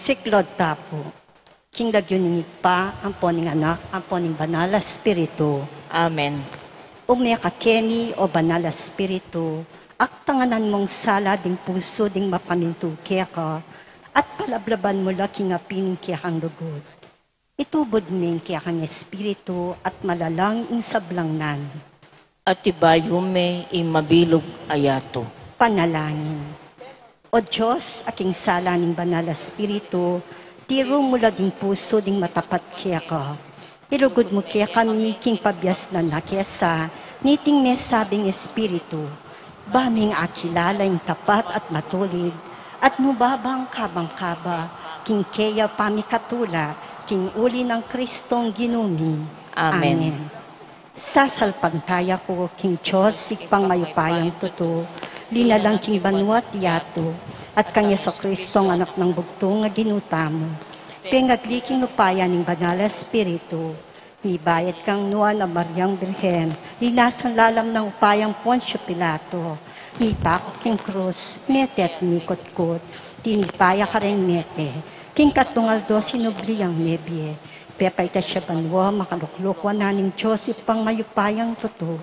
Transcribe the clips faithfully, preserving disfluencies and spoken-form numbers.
Siklaud ta pu. King lagyu ning Ibpa, ampo ning Anak, ampo ning Banal a Espiritu. Amen. Ume ka keni, o Banal a Espiritu, aktanganan mung sala ding pusu ding mapamintu keka, at palablaban mu la king api ning kekang lugud. Itubud me ing kekang espiritu at malalang ing sablang nanu. At ibayu me ing mabilug a yatu. Panalangin. O Dios, a king sala ning Banal a Espiritu, tiru mu la ding pusu ding matapat keka. Ilugud mu kekami king pabiasnan na kesa niting mesabing Espiritu, ba ming akilala ing tapat at matulid, at mubabang kabang kaba king keya pamikatula, king uli nang Kristong Ginu mi. Amen. Amen. Sasalpantaya ku king Dios, Ibpang mayupayang tutu, linalang king banua at yatu, at kang Jesucristo, Anak nang bugtung a Ginu tamu, pengagli king upaya ning Banal a Espiritu, mibayat kang Nuan a Mariang Birhen, linasan lalam nang upayang Poncio Pilato, mipaku king krus, mete at mikutkut, tinipa ya kareng mete, king katlung aldo sinubli yang mebie, pepaitas ya banua, makalukluk wanan ning Dios Ibpang mayupayang tutu.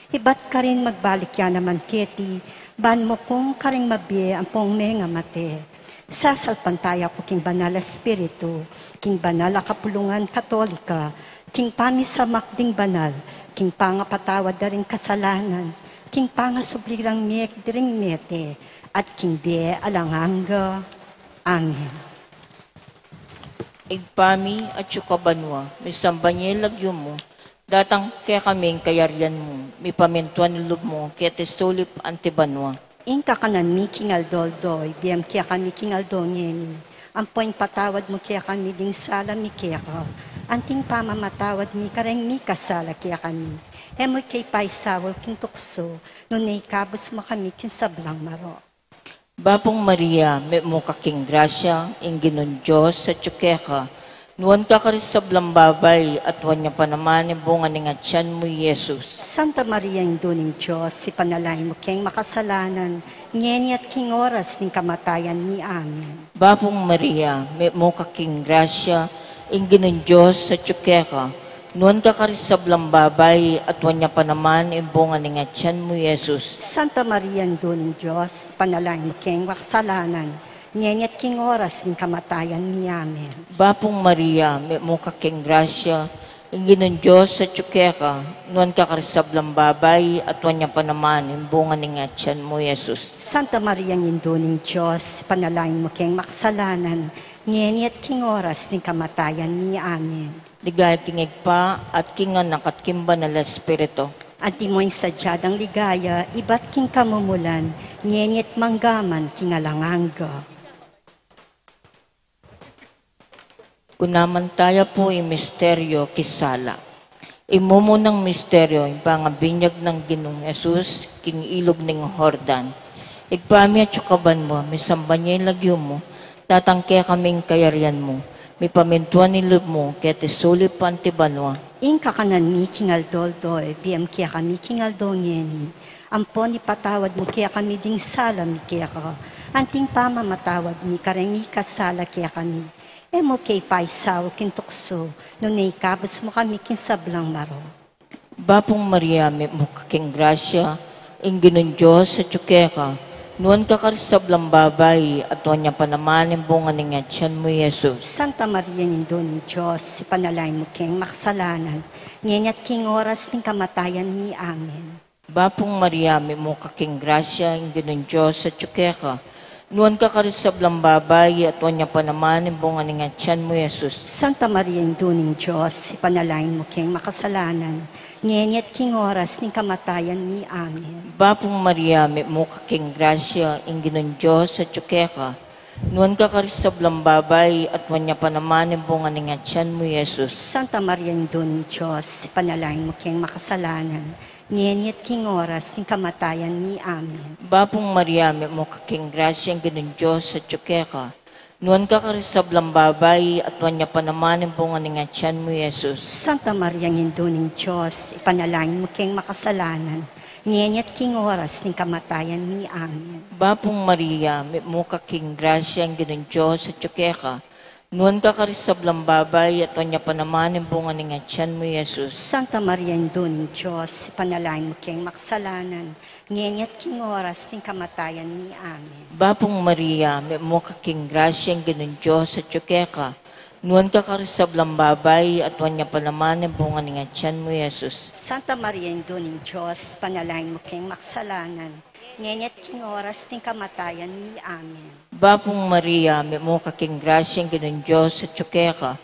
Ibat karin magbalik ya naman keti, ban mukung karing mabie ampong mengamate. Sasalpantaya ku king Banal a Espiritu, king banal a kapulungan Katolika, king pamisamak ding banal, king pangapatawad da ring kasalanan, king pangasubli rang mie ding mete, at king bie alang angga. Amen. Ibpa mi, atsu ka banua, misamban ya ing lagyu mu, datang kekami ing kayarian mu, mipamintuan ing lub mu keti sulip anti banua. Ing kakanan mi king aldo-aldo, ibie mu kekami king aldo ngeni, ampo ipatawad mu kekami ding sala mi keka, anting pamamatawad mi kareng mikasala kekami. E mu ke paisaul king tuksu, nune ikabus mu kami king sablang marok. Bapu Maria, mitmu ka king grasya, ing Ginung Dios atsu keka. Nuan ka karing sablang babai, at nuan ya pa naman ing bunga ning atian mu, i Jesus. Santa Maria, Indu ning Dios, ipanalangin mu keng makasalanan, ngeni at king oras ning kamatayan mi. Amen. Bapu Maria, mitmu ka king grasya, ing Ginung Dios atsu keka. Nuan ka karing sablang babai, at nuan ya pa naman ing bunga ning atian mu, i Jesus. Santa Maria, Indu ning Dios, ipanalangin mu keng makasalanan, ngeni at king oras ning kamatayan mi. Amen. Bapu Maria, mitmu ka king grasya, ing Ginung Dios atsu keka. Nuan ka karing sablang babai, at nuan ya pa naman ing bunga ning atian mu, i Jesus. Santa Maria, Indu ning Dios, ipanalangin mu keng makasalanan, ngeni at king oras ning kamatayan mi. Amen. Ligaya king Ibpa, at king Anak, at king Banal a Espiritu. Antimo ing sadya dang ligaya, ibat king kamumulan, ngeni at mangga man king alang angga. Gunaman taya pu ing misteryo king sala. Ing mumunang misteryo, ing pangabinyag nang Ginung Jesus king ilug ning Jordan. Ibpa mi atsu ka banua, misamban ya ing lagyu mu, datang kekami ing kayarian mu, mipamintuan ing lub mu keti sulip anti banua. Ing kakanan mi king aldo-aldo, ibie mu kekami king aldo ngeni, ampon ipatawad mu kekami ding sala mi keka, anting pamamatawad mi kareng mikasala kekami. E mu ke paisaul king tuksu, nune ikabus mu kami king sablang marok. Bapu Maria, mitmu ka king grasya, ing Ginung Dios atsu keka. Nuan ka karing sablang babai, at nuan ya pa naman ing bunga ning atian mu, i Jesus. Santa Maria, Indu ning Dios, ipanalangin mu keng makasalanan, ngeni at king oras ning kamatayan mi. Amen. Bapu Maria, mitmu ka king grasya, ing Ginung Dios atsu keka. Nuan ka karing sablang babai, at nuan ya pa naman ing bunga ning atian mu, i Jesus. Santa Maria, Indu ning Dios, ipanalangin mu keng makasalanan, ngeni at king oras ning kamatayan mi. Amen. Bapu Maria, mitmu ka king grasya, ing Ginung Dios atsu keka. Nuan ka karing sablang babai, at nuan ya pa naman ing bunga ning atian mu, i Jesus. Santa Maria, Indu ning Dios, ipanalangin mu keng makasalanan, ngeni at king oras ning kamatayan mi. Amen. Bapu Maria, mitmu ka king grasya, ing Ginung Dios atsu keka. Nuan ka karing sablang babai, at nuan ya pa naman ing bunga ning atian mu, i Jesus. Santa Maria, Indu ning Dios, ipanalangin mu keng makasalanan, ngeni at king oras ning kamatayan mi. Amen. Bapu Maria, mitmu ka king grasya, ing Ginung Dios atyu keka. Nuan ka karing sablang babai, at nuan ya pa naman ing bunga ning atian mu, i Jesus. Santa Maria, Indu ning Dios, ipanalangin mu keng makasalanan, ngeni at king oras ning kamatayan mi. Amen. Bapu Maria, mitmu ka king grasya, ing Ginung Dios atyu keka. Nuan ka karing sablang babai, at nuan ya pa naman ing bunga ning atian mu, i Jesus. Santa Maria, Indu ning Dios, ipanalangin mu keng makasalanan, ngeni at king oras ning kamatayan mi. Amen. Bapu Maria, mitmu ka king grasya, ing Ginung Dios atyu keka.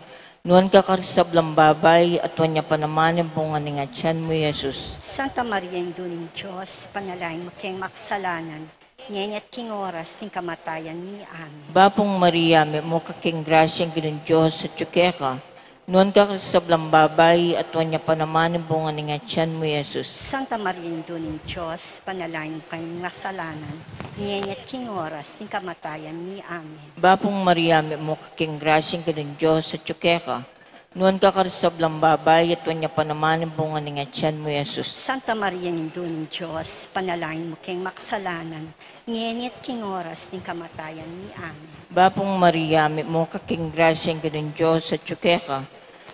Nuan ka karing sablang babai, at nuan ya pa naman ing bunga ning atian mu, i Jesus. Santa Maria, Indu ning Dios, ipanalangin mu keng makasalanan, ngeni at king oras ning kamatayan mi. Amen. Bapu Maria, mitmu ka king grasya, ing Ginung Dios atyu keka. Nuan ka karing sablang babai, at nuan ya pa naman ing bunga ning atian mu, i Jesus. Santa Maria, Indu ning Dios, ipanalangin mu kaming makasalanan, ngeni at king oras ning kamatayan mi. Amen. Bapu Maria, mitmu ka king grasya, ing Ginung Dios atyu keka. Nuan ka karing sablang babai, at nuan ya pa naman ing bunga ning atian mu, i Jesus. Santa Maria, Indu ning Dios, ipanalangin mu keng makasalanan, ngeni at king oras ning kamatayan mi. Amen. Bapu Maria, mitmu ka king grasya, ing Ginung Dios atyu keka.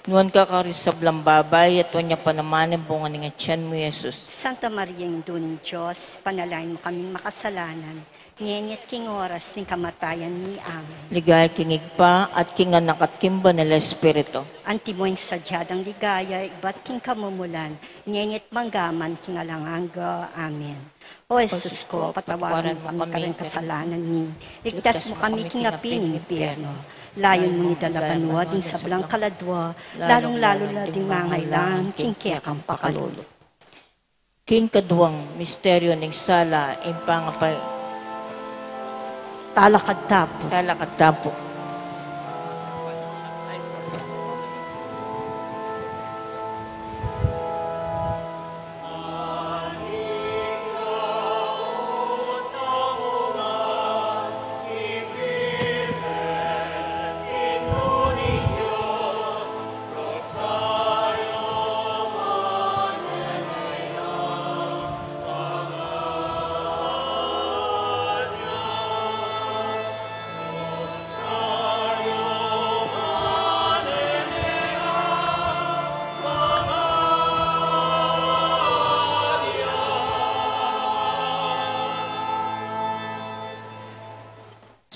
Nuan ka karing sablang babai, at nuan ya pa naman ing bunga ning atian mu, i Jesus. Santa Maria, Indu ning Dios, ipanalangin mu kaming makasalanan, ngeni at king oras ning kamatayan mi. Amen. Ligaya king Ibpa, at king Anak, at king Banal a Espiritu. Antimo ing sadya dang ligaya ibat king kamumulan, ngeni at mangga man king alang angga. Amen. O Jesus ko, patawaran mu kami kareng kasalanan mi, ligtas mu kami king api ning impyerno, layun mu king banua ding sablang kaladua, lalung-lalu na ding mangailangan king kekang pakalulu. King kaduang misteryo ning sala, ing pangapal-, talakad tapu. Talakad tapu.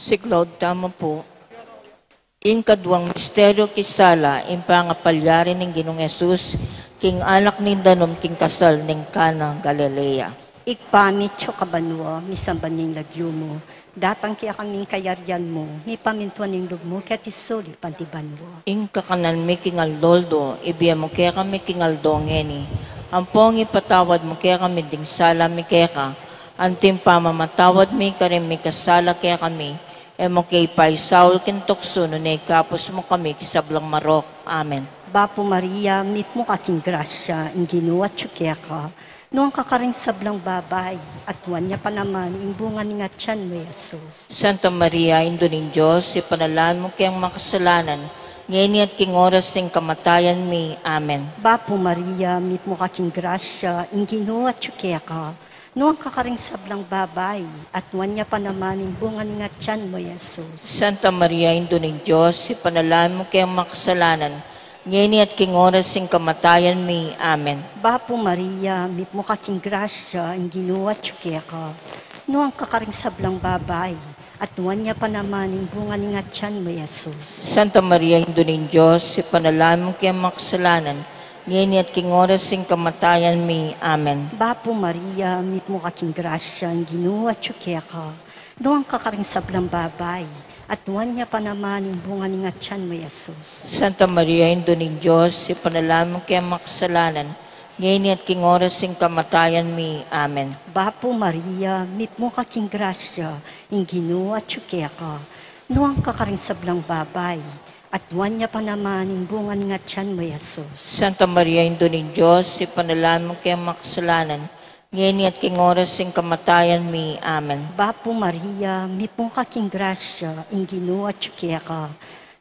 Siklaud tamu pu. Ing kaduang misteryo king sala, ing pangapalyari ning Ginung Jesus king anak ning danum king kasal ning Cana, Galilea. Ibpa mi, atsu ka banua, misamban ya ing lagyu mu, datang kekami ing kayarian mu, mipamintuan ing lub mu keti sulip anti banua. Ing kakanan mi king aldo-aldo ibie mu kekami king aldo ngeni. Ampong ipatawad mu kekami ding sala mi keka, anti ing pamamatawad mi karing mikasala kekami. E mu ke paisaul king tuksu, nune ikabus mu kami king sablang marok. Amen. Bapu Maria, mipnu ka king grasya, ing Ginu atyu keka. Nuan ka karing sablang babai, at nuan ya pa naman ing bunga ning atian mu, i Jesus. Santa Maria, Indu ning Dios, ipanalangin mu keng makasalanan, ngeni at king oras ning kamatayan mi. Amen. Bapu Maria, mipnu ka king grasya, ing Ginu atyu keka. Nuan ka karing sablang babai, at nuan ya pa naman ing bunga ning atian mu, i Jesus. Santa Maria, Indu ning Dios, ipanalangin mu keng makasalanan, ngeni at king oras ning kamatayan mi. Amen. Bapu Maria, mipnu ka king grasya, ing Ginu atyu keka. Nuan ka karing sablang babai, at nuan ya pa naman ing bunga ning atian mu, i Jesus. Santa Maria, Indu ning Dios, ipanalangin mu keng makasalanan, ngeni at king oras ning kamatayan mi. Amen. Bapu Maria, mipnu ka king grasya, ing Ginu atyu keka. Nuan ka karing sablang babai, at nuan ya pa naman ing bunga ning atian mu, i Jesus. Santa Maria, Indu ning Dios, ipanalangin mu keng makasalanan, ngeni at king oras ning kamatayan mi. Amen. Bapu Maria, mipnu ka king grasya, ing Ginu atyu keka. Nuan ka karing sablang babai, at nuan ya pa naman ing bunga ning atian mu, i Jesus. Santa Maria, Indu ning Dios, ipanalangin mu keng makasalanan, ngeni at king oras ning kamatayan mi. Amen. Bapu Maria, mipnu ka king grasya, ing Ginu atyu keka.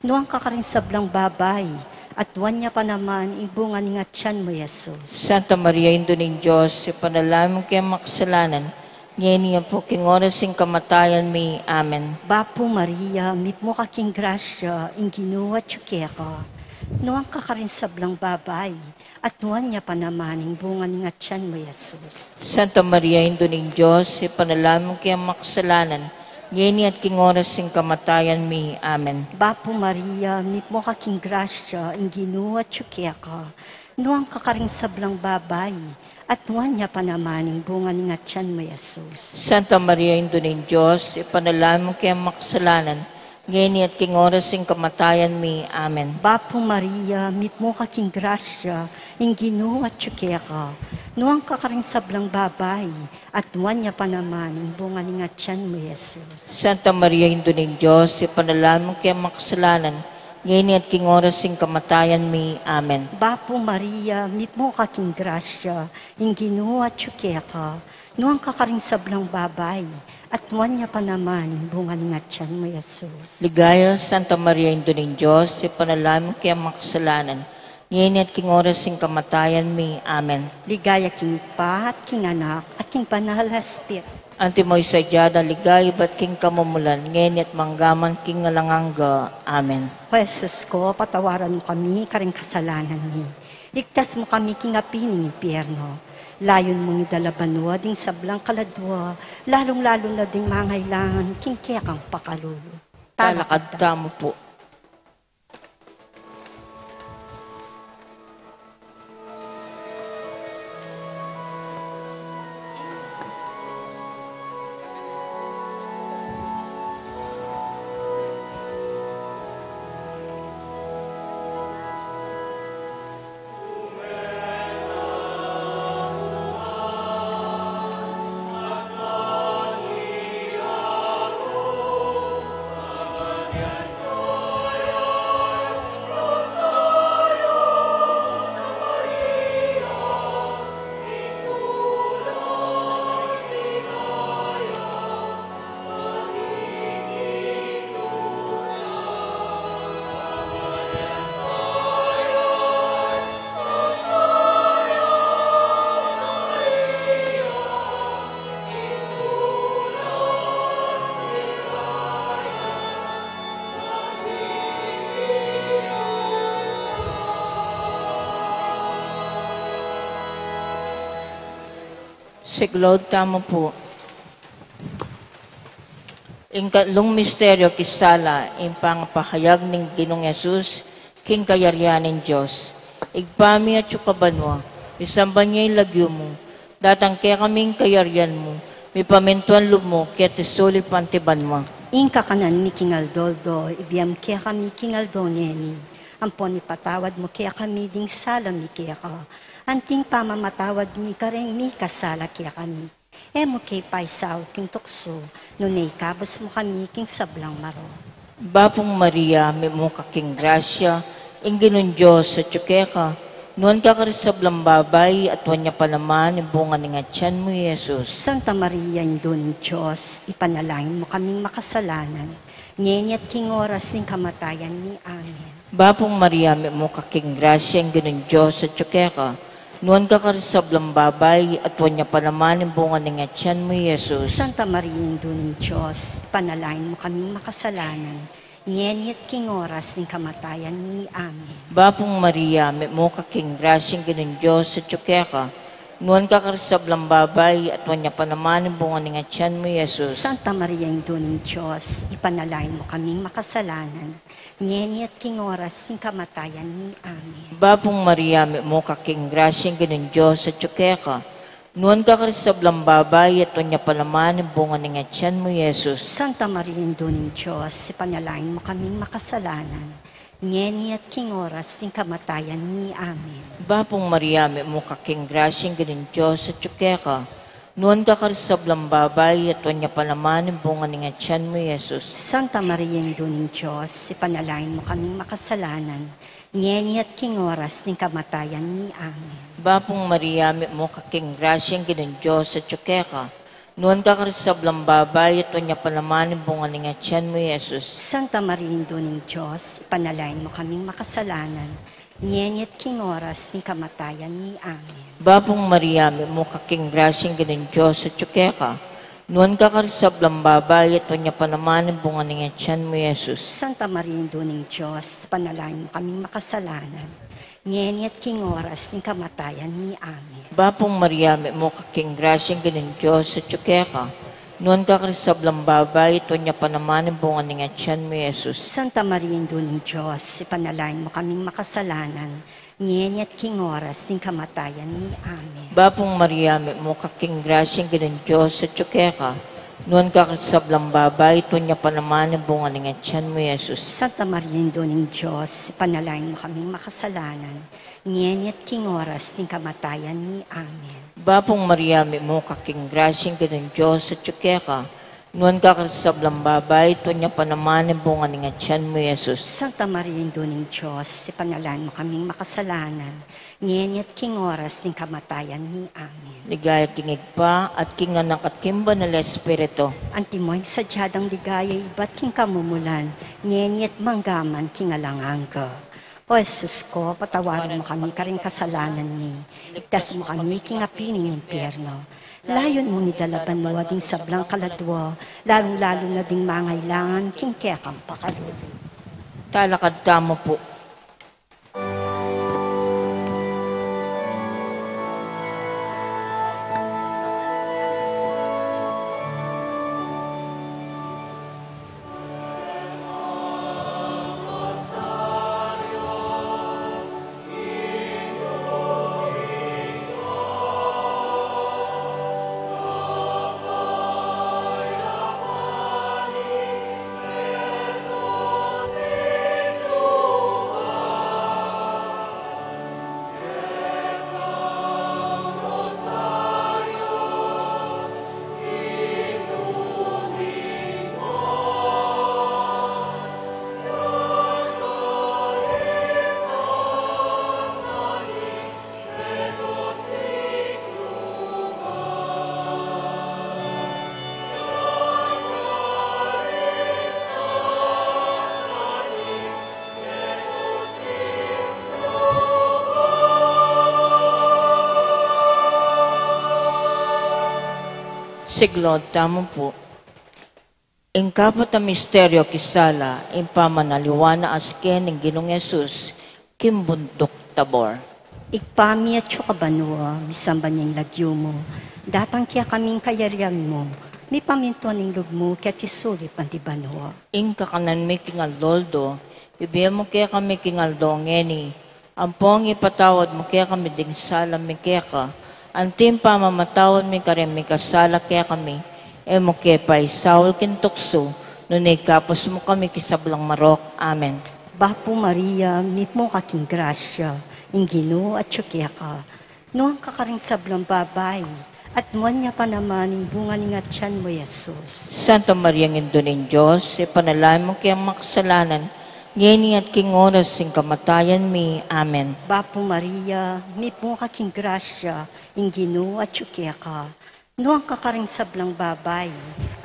Nuan ka karing sablang babai, at nuan ya pa naman ing bunga ning atian mu, Jesus. Santa Maria, Indu ning Dios, ipanalangin mu kaming makasalanan, ngeni at king oras ning kamatayan mi. Amen. Bapu Maria, mitmu ka king grasya, ing Ginu atyu keka. Nuan ka karing sablang babai, at nuan ya pa naman ing bunga ning atian mu, Jesus. Santa Maria, Indu ning Dios, ipanalangin mu kaming makasalanan, ngeni at king oras ning kamatayan mi. Amen. Bapu Maria, mitmu ka king grasya, ing Ginu atyu keka. Nuan ka karing sablang babai, at nuan ya pa naman ing bunga ning atian mu, Jesus. Santa Maria, Indu ning Dios, ipanalangin mu kaming makasalanan, ngeni at king oras ning kamatayan mi. Amen. Bapu Maria, mitmu ka king grasya, ing Ginu atyu keka. Nuan ka karing sablang babai, at nuan ya pa naman ing bunga ning atian mu, Jesus. Santa Maria, Indu ning Dios, ipanalangin mu kaming makasalanan, ngeni at king oras ning kamatayan mi. Amen. Bapu Maria, mitmu ka king grasya, ing Ginu atyu keka. Nuan ka karing sablang babai, at nuan ya pa naman ing bunga ning atian mu, Jesus. Ligaya, Santa Maria, Indu ning Dios, ipanalangin mu kaming makasalanan, ngeni at king oras ning kamatayan mi. Amen. Ligaya king Ibpa, at king Anak, at king Banal a Espiritu. Antimo ing sadya dang ligaya ibat king kamumulan, ngeni at mangga man king alang angga. Amen. O Jesus ko, patawaran mu kami karing kasalanan mi. Ligtas mu kami king api ning impyerno. Layun mung idala banua ding sablang kaladua, lalung-lalu na ding mangailangan king kekang pakalulu. Talakad tamu pu. Siklaud tamu pu. Ing katlung misteryu king sala, ing pangapahayag ning Ginung Jesus king kayarian ning Dios. Ibpa mi atsu ka banua, misamban ya ing lagyu mu, datang kekami ing kayarian mu, mipamintuan lub mu keti sulip anti banua. Ing kakanan mi king aldo-aldo ibie mu kekami king aldo ngeni, ampon ipatawad mu kekami ding sala mi keka, anti ing pamamatawad mi kareng mikasala kekami. E mu ke paisaul king tuksu, nune ikabus mu kami king sablang marok. Bapu Maria, mitmu ka king grasya, ing Ginung Dios atsu keka. Nuan ka karing sablang babai, at nuan ya pa naman ing bunga ning atian mu, Jesus. Santa Maria, Indu ning Dios, ipanalangin mu kaming makasalanan, ngeni at king oras ning kamatayan mi. Amen. Bapu Maria, mitmu ka king grasya, ing Ginung Dios atsu keka. Nuan ka karing sablang babai, at nuan ya pa naman ing bunga ning atian mu, Jesus. Santa Maria, Indu ning Dios, ipanalangin mu kaming makasalanan, ngeni at king oras ning kamatayan mi. Amen. Bapu Maria, mitmu ka king grasya, ing Ginung Dios atsu keka. Nuan ka karing sablang babai, at nuan ya pa naman ing bunga ning atian mu, Jesus. Santa Maria, Indu ning Dios, ipanalangin mu kaming makasalanan, ngeni at king oras ning kamatayan mi. Amen. Bapu Maria, mitmu ka king grasya, ing Ginung Dios atsu keka. Nuan ka karing sablang babai, at nuan ya pa naman ing bunga ning atian mu, Jesus. Santa Maria, Indu ning Dios, ipanalangin mu kaming makasalanan, ngeni at king oras ning kamatayan mi. Amen. Bapu Maria, mitmu ka king grasya, ing Ginung Dios atsu keka. Nuan ka karing sablang babai, at nuan ya pa naman ing bunga ning atian mu, Jesus. Santa Maria, Indu ning Dios, ipanalangin mu kaming makasalanan, ngeni at king oras ning kamatayan mi. Amen. Bapu Maria, mitmu ka king grasya, ing Ginung Dios atsu keka. Nuan ka karing sablang babai, at nuan ya pa naman ing bunga ning atian mu, Jesus. Santa Maria, Indu ning Dios, ipanalangin mu kaming makasalanan, ngeni at king oras ning kamatayan mi. Amen. Bapu Maria, mitmu ka king grasya, ing Ginung Dios atyu keka. Nuan ka karing sablang babai, at nuan ya pa naman ing bunga ning atian mu, i Jesus. Santa Maria, Indu ning Dios, ipanalangin mu kaming makasalanan, ngeni at king oras ning kamatayan mi. Amen. Bapu Maria, mitmu ka king grasya, ing Ginung Dios atyu keka. Nuan ka karing sablang babai, at nuan ya pa naman ing bunga ning atian mu, i Jesus. Santa Maria, Indu ning Dios, ipanalangin mu kaming makasalanan, ngeni at king oras ning kamatayan mi. Amen. Bapu Maria, mitmu ka king grasya, ing Ginung Dios atyu keka. Nuan ka karing sablang babai, at nuan ya pa naman ing bunga ning atian mu, i Jesus. Santa Maria, Indu ning Dios, ipanalangin mu kaming makasalanan, ngeni at king oras ning kamatayan mi. Amen. Bapu Maria, mitmu ka king grasya, ing Ginung Dios atyu keka. Nuan ka karing sablang babai, at nuan ya pa naman ing bunga ning atian mu, i Jesus. Santa Maria, Indu ning Dios, ipanalangin mu kaming makasalanan, ngeni at king oras ning kamatayan mi. Amen. Ligaya king Ibpa, at king Anak, at king Banal a Espiritu. Antimo ing sadya dang ligaya ibat king kamumulan, ngeni at manggaman king alang angga. O Jesus ko, patawaran mu kami karing kasalanan mi, iligtas mu kami king api ning impyerno. Layun mung idala banua ding sablang kaladua, lalung-lalu na ding mangailangan king kekang pakalulu. Talakad tamu pu. Siglaud tamu pu. Ing kapat a misteryu king sala, ing pamanaliwa na asken ning Ginung Jesus king Bunduk Tabor. Ibpa mi atsu ka banua, misamban ya ing lagyu mu, datang kekami ing kayarian mu, mipamintuan ing lub mu keti sulip anti banua. Ing kakanan mi king aldo-aldo, ibie mu kekami king aldo ngeni, ampon ipatawad mu kekami ding sala mi keka, anti ing pamamatawad mi karing mikasala kekami, e mu ke paisaul king tuksu, nune ikabus mu kami king sablang marok. Amen. Bapu Maria, mitmu ka king grasya, ing Ginu atyu keka. Nuan ka karing sablang babai, at nuan ya pa naman ing bunga ning atian mu, i Jesus. Santa Maria, Indu ning Dios, ipanalangin mu keng makasalanan, ngeni at king oras ning kamatayan mi. Amen. Bapu Maria, mitmu ka king grasya, ing Ginu atyu keka. Nuan ka karing sablang babai,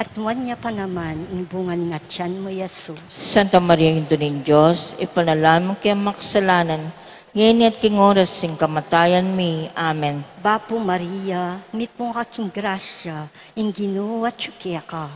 at nuan ya pa naman ing bunga ning atian mu, i Jesus. Santa Maria, Indu ning Dios, ipanalangin mu keng makasalanan, ngeni at king oras ning kamatayan mi. Amen. Bapu Maria, mitmu ka king grasya, ing Ginu atyu keka.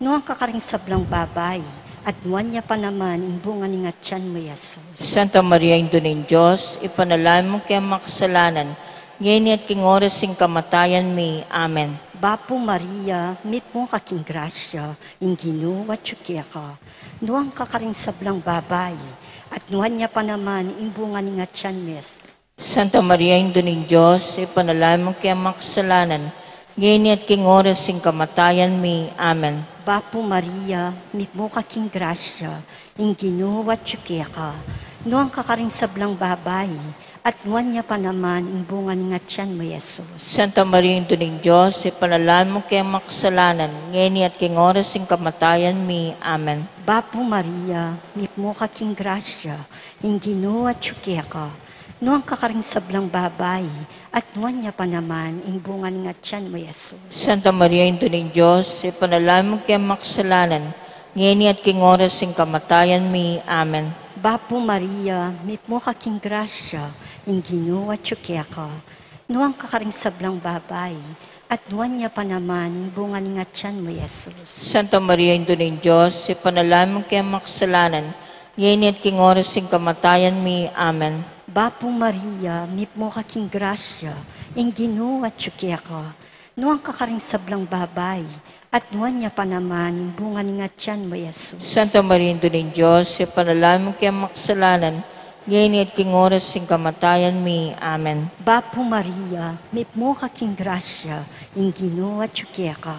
Nuan ka karing sablang babai, at nuan ya pa naman ing bunga ning atian mu, i Jesus. Santa Maria, Indu ning Dios, ipanalangin mu keng makasalanan, ngeni at king oras ning kamatayan mi. Amen. Bapu Maria, mitmu ka king grasya, ing Ginu atyu keka. Nuan ka karing sablang babai, at nuan ya pa naman ing bunga ning atian mu, i Jesus. Santa Maria, Indu ning Dios, ipanalangin mu keng makasalanan, ngeni at king oras ning kamatayan mi. Amen. Bapu Maria, mitmu ka king grasya, ing Ginu atyu keka. Nuan ka karing sablang babai, at nuan ya pa naman ing bunga ning atian mu, i Jesus. Santa Maria, Indu ning Dios, ipanalangin mu keng makasalanan, ngeni at king oras ning kamatayan mi. Amen. Bapu Maria, mitmu ka king grasya, ing Ginu atyu keka. Nuan ka karing sablang babai, at nuan ya pa naman ing bunga ning atian mu, i Jesus. Santa Maria, Indu ning Dios, ipanalangin mu keng makasalanan, ngeni at king oras ning kamatayan mi. Amen. Bapu Maria, mitmu ka king grasya, ing Ginu atyu keka. Nuan ka karing sablang babai, at nuan ya pa naman ing bunga ning atyan mu, Jesus. Santa Maria, Indu ning Dios, ipanalangin mu kaming makasalanan, ngeni at king oras ning kamatayan mi. Amen. Bapu Maria, mitmu ka king grasya, ing Ginu atyu keka. Nuan ka karing sablang babai, at nuan ya pa naman ing bunga ning atyan mu, Jesus. Santa Maria, Indu ning Dios, ipanalangin mu kaming makasalanan, ngeni at king oras ning kamatayan mi. Amen. Bapu Maria, mitmu ka king grasya, ing Ginu atyu keka.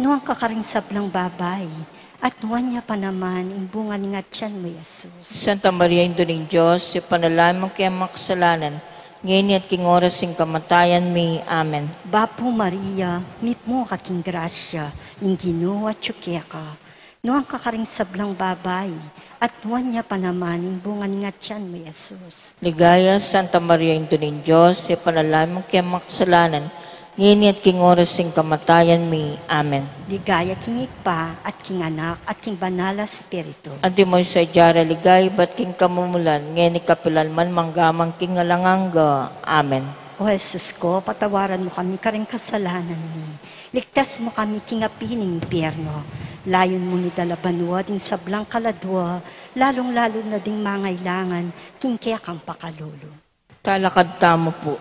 Nuan ka karing sablang babai, at nuan ya pa naman ing bunga ning atyan mu, Jesus. Santa Maria, Indu ning Dios, ipanalangin mu kaming makasalanan, ngeni at king oras ning kamatayan mi. Amen. Bapu Maria, mitmu ka king grasya, ing Ginu atyu keka. Nuan ka karing sablang babai, at nuan ya pa naman ing bunga ning atyan mu, Jesus. Ligaya, Santa Maria, Indu ning Dios, ipanalangin mu kaming makasalanan, ngeni at king oras ning kamatayan mi. Amen. Ligaya king Ibpa, at king Anak, at king Banal a Espiritu. Antimo ing sadya ra ligaya ibat king kamumulan, ngeni kapilan man, mangga man king alang angga. Amen. O Jesus ko, patawaran mu kami karing kasalanan mi. Ligtas mu kami king api ning impyerno. Layun mung idala banua ding sablang kaladua, lalung-lalu na ding mangailangan king kekang pakalulu. Talakad tamu pu.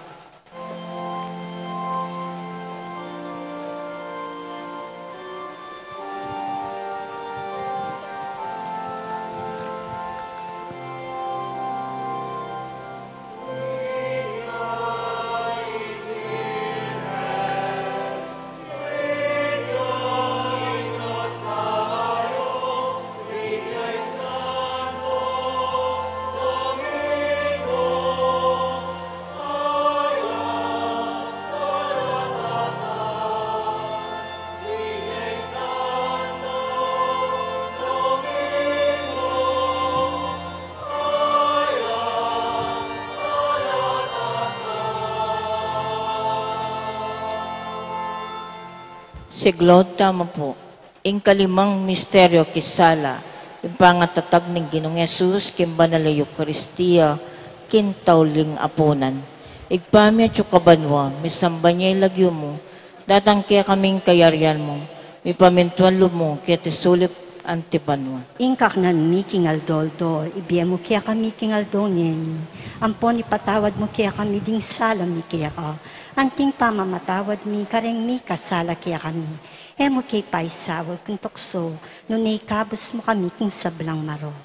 Siklaud tamu pu. Ing kalimang misteryo king sala, ing pangatatag ning Ginung Jesus king Banal a Eukaristia, king tauling apunan. Ibpa mi atsu ka banua, misamban ya ing lagyu mu, datang kekami ing kayarian mu, mipamintuan lub mu keti sulip anti banua. Ing kakanan mi king aldo-aldo, ibie mu kekami king aldo ngeni, ampon ipatawad mu kekami ding sala mi keka, anti ing pamamatawad mi kareng mikasala kekami. E mu ke paisaul king tuksu, nune ikabus mu kami king sablang marok.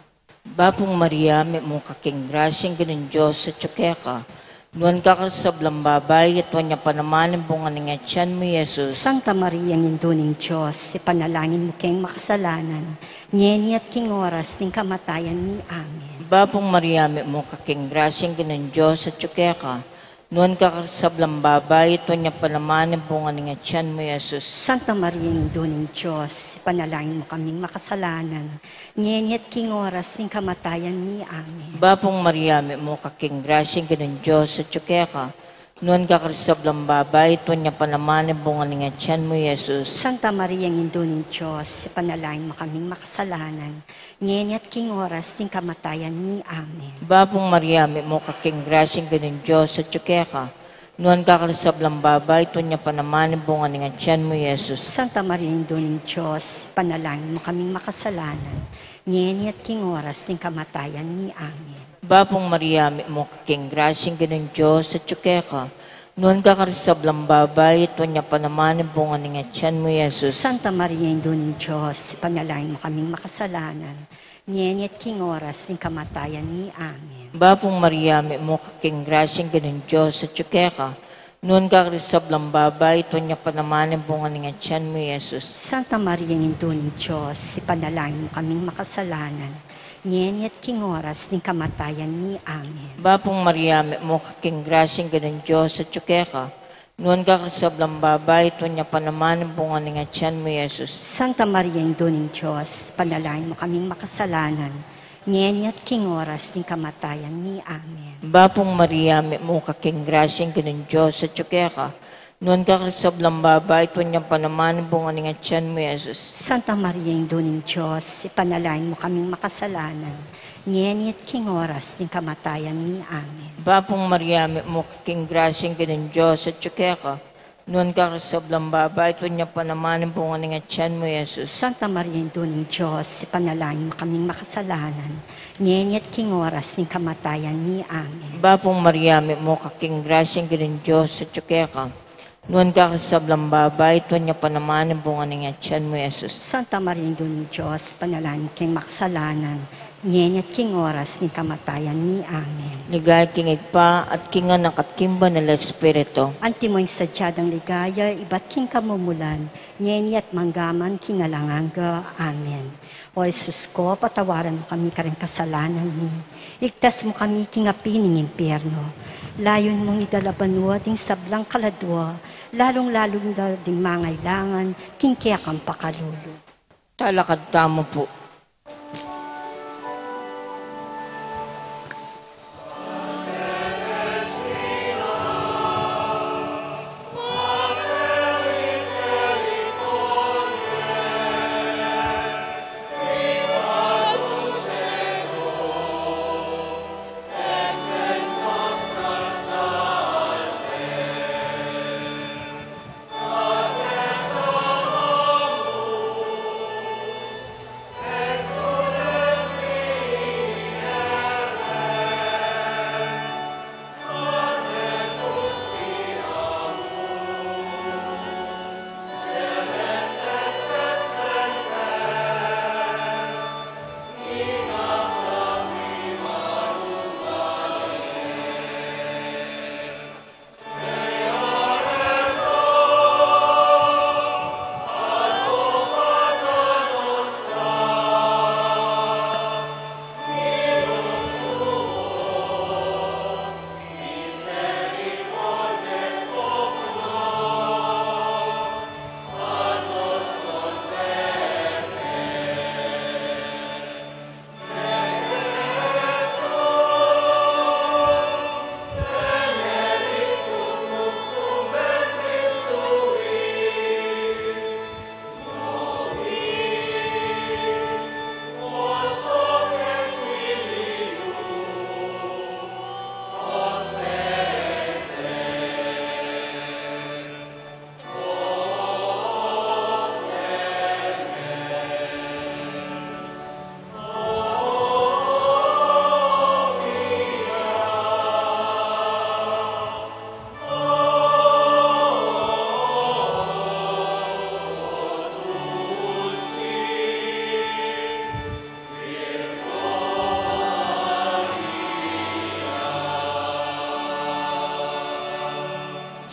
Bapu Maria, mitmu ka king grasya, ing Ginung Dios atsu keka. Nuan ka karing sablang babai, at nuan ya pa naman ing bunga ning atyan mu, Jesus. Santa Maria, Indu ning Dios, ipanalangin mu kaming makasalanan, ngeni at king oras ning kamatayan mi. Amen. Bapu Maria, mitmu ka king grasya, ing Ginung Dios atsu keka. Nuan ka karing sablang babai, at nuan ya pa naman ing bunga ning atyan mu, Jesus. Santa Maria, Indu ning Dios, ipanalangin mu kaming makasalanan, ngeni at king oras ning kamatayan mi. Amen. Bapu Maria, mitmu ka king grasya, ing Ginung Dios atsu keka. Nuan ka karing sablang babai, at nuan ya pa naman ing bunga ning atyan mu, Jesus. Santa Maria, Indu ning Dios, ipanalangin mu kaming makasalanan, ngeni at king oras ning kamatayan mi. Amen. Bapu Maria, mitmu ka king grasya, ing Ginung Dios atsu keka. Nuan ka karing sablang babai, at nuan ya pa naman ing bunga ning atyan mu, Jesus. Santa Maria, Indu ning Dios, ipanalangin mu kaming makasalanan, ngeni at king oras ning kamatayan mi. Amen. Bapu Maria, mitmu ka king grasya, ing Ginung Dios atsu keka. Nuan ka karing sablang babai, at nuan ya pa naman ing bunga ning atyan mu, Jesus. Santa Maria, Indu ning Dios, ipanalangin mu kaming makasalanan, ngeni at king oras ning kamatayan mi. Amen. Bapu Maria, mitmu ka king grasya, ing Ginung Dios atsu keka. Nuan ka karing sablang babai, at nuan ya pa naman ing bunga ning atyan mu, Jesus. Santa Maria, Indu ning Dios, ipanalangin mu kaming makasalanan, ngeni at king oras ning kamatayan mi. Amen. Bapu Maria, mitmu ka king grasya, ing Ginung Dios atsu keka. Nuan ka karing sablang babai, at nuan ya pa naman ing bunga ning atyan mu, Jesus. Santa Maria, Indu ning Dios, ipanalangin mu kaming makasalanan, ngeni at king oras ning kamatayan mi. Amen. Bapu Maria, mitmu ka king grasya, ing Ginung Dios atsu keka. Nuan ka karing sablang babai, at nuan ya pa naman ing bunga ning atyan mu, Jesus. Santa Maria, Indu ning Dios, ipanalangin mu kaming makasalanan, ngeni at king oras ning kamatayan mi. Amen. Bapu Maria, mitmu ka king grasya, ing Ginung Dios atyu keka. Nuan ka karing sablang babai, at nuan ya pa naman ing bunga ning atian mu, i Jesus. Santa Maria, Indu ning Dios, ipanalangin mu kaming makasalanan, ngeni at king oras ning kamatayan mi. Amen. Bapu Maria, mitmu ka king grasya, ing Ginung Dios atyu keka. Nuan ka karing sablang babai, at nuan ya pa naman ing bunga ning atian mu, i Jesus. Santa Maria, Indu ning Dios, ipanalangin mu kaming makasalanan, ngeni at king oras ning kamatayan mi. Amen. Ligaya king Ibpa, at king Anak, at king Banal a Espiritu. Antimo ing sadya dang ligaya ibat king kamumulan, ngeni at mangga man king alang angga. Amen. O Jesus ko, patawaran mu kami karing kasalanan mi. Ligtas mu kami king api ning impyerno. Layun mung idala banua ding sablang kaladua, lalung-lalu na ding mangailangan king kekang pakalulu. Talakad tamu pu.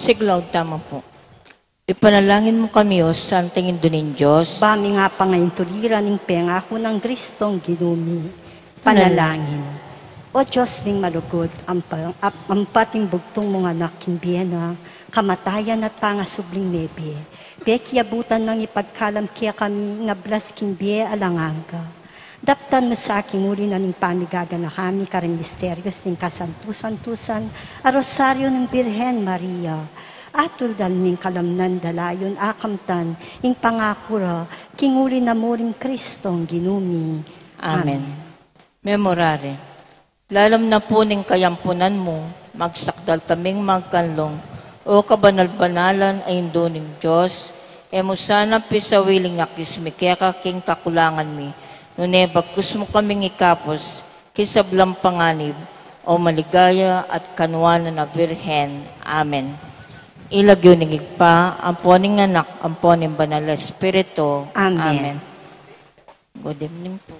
Siglaud tamu pu. Ipanalangin mu kami, O Santang Indu ning Dios. Ba ming apangaintulira ning pengaku nang Kristong Ginu mi. Panalangin. O Dios ming malugud, ampa-, ap-, ampat ing bugtung mung Anak king bie na, kamatayan at pangasubling mebie, pekiabutan nang ipagkalam kekami ing ablas king bie alang angga. Daptan mu sa king uli na ning pamigaganaka mi karing misterios ning kasantu-santusan a Rosario ning Birhen Maria, atul da ring kalamnan da layun akamtan ing pangaku ra king uli na mu ring Kristong Ginu mi. Amen. Amen. Memorare. Lalam na pu ning kayampunan mu, magsakdal kaming magkanlung, O kabanal-banalan a Indu ning Dios, e mu sana pisawili ing akis mi keka king kakulangan mi, nune bagkus mu kaming ikabus king sablang panganib, O maligaya at kanuanan a Birhen. Amen. King lagyu ning Ibpa, ampo ning Anak, ampo ning Banal a Espiritu. Amen. Amen. Good evening po.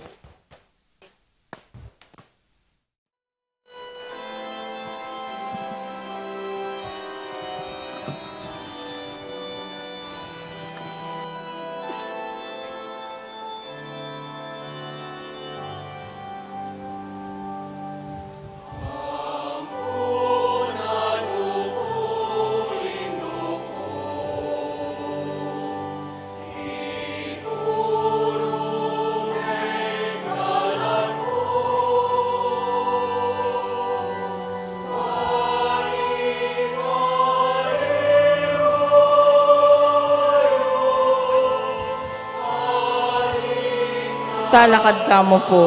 Talakad tamu pu.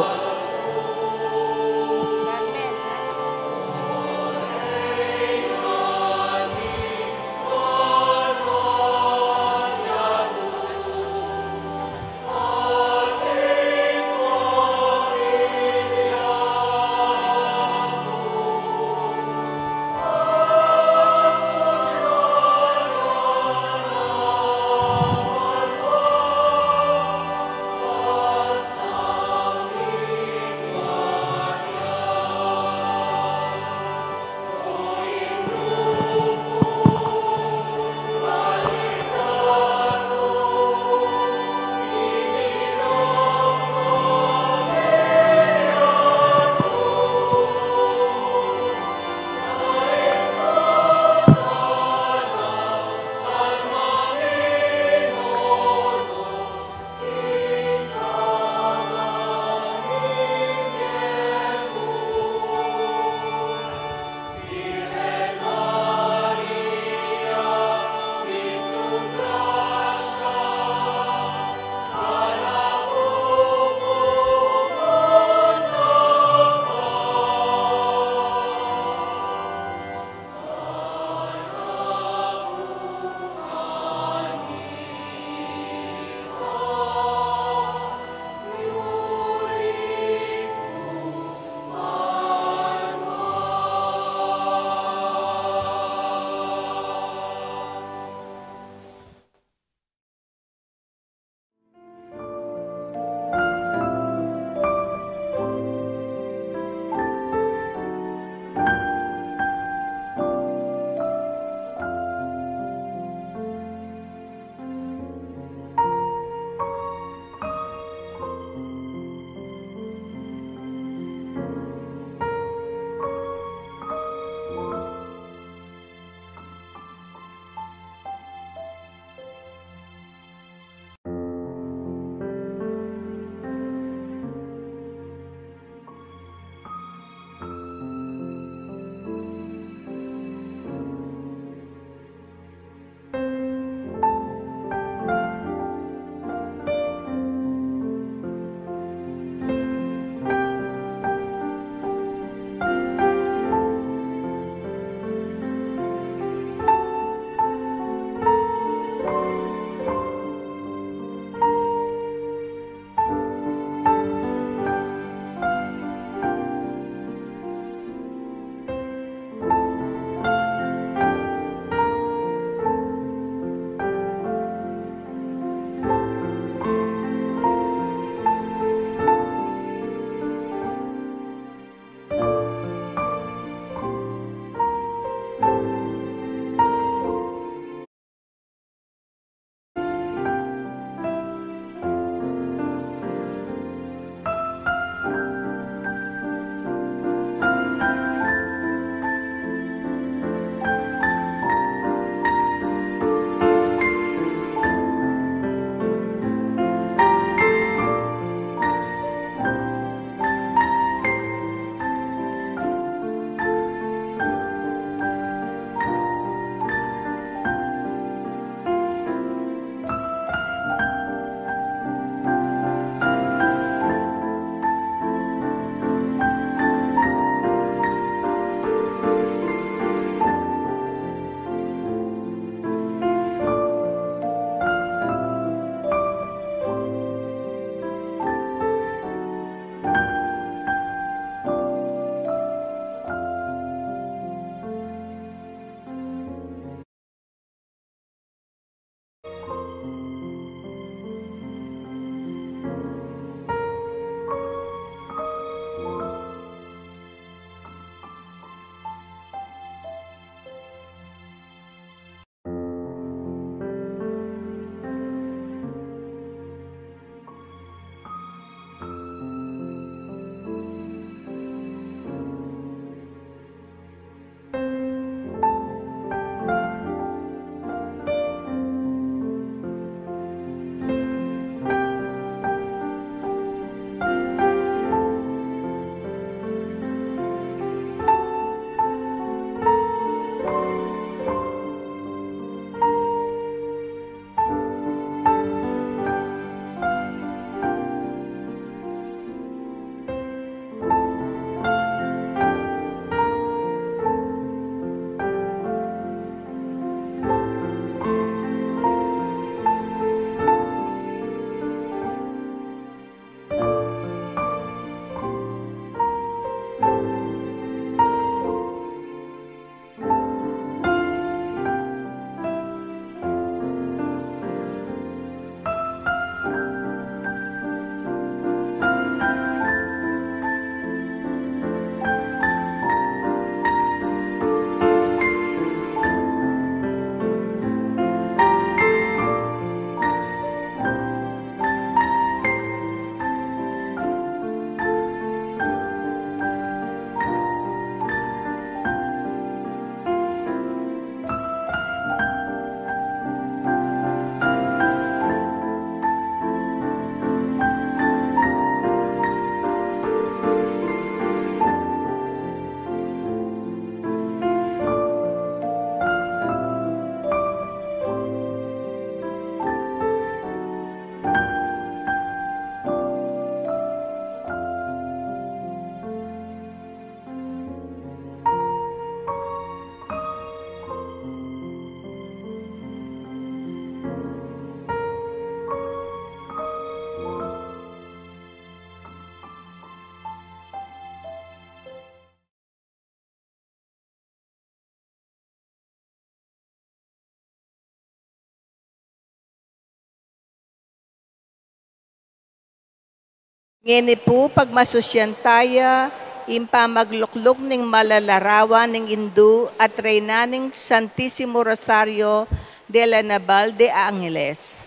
Ngeni pu, pagmasusyan taya ing pamaglukluk ning malalarawan ning Indu at Reyna ning Santisimo Rosario de la Naval de Angeles.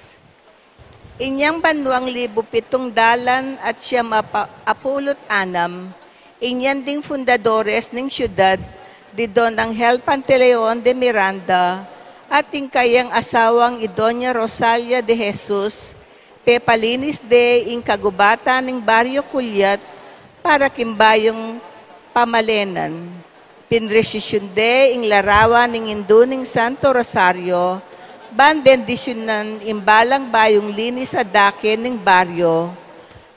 Inyang banuang libu pitung dalan at siyam apa-, apulu't anam, inyan ding fundadores ning syudad, di Don Angel Pantaleon de Miranda, at ing kayang asawang i Doña Rosalia de Jesus, pepalinis de ing kagubatan ning Baryo Culiat para king bayung pamalenan. Pinresisyun de ing larawan ning Indu ning Santo Rosario, ban bendisyunan ing balang bayung linis a dake ning baryo,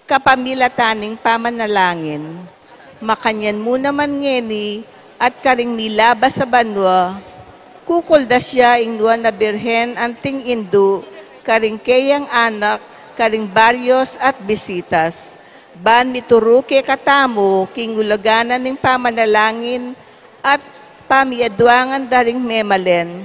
kapamilatan ning pamanalangin. Makanyan mu naman ngeni at karing milabas a banua, kukuldas ya ing Nuan a Birhen anting Indu, karing keyang anak, karing baryos at bisitas, ban mituru kekatamu king ulagan na ning pamanalangin at pamiaduangan da ring memalen.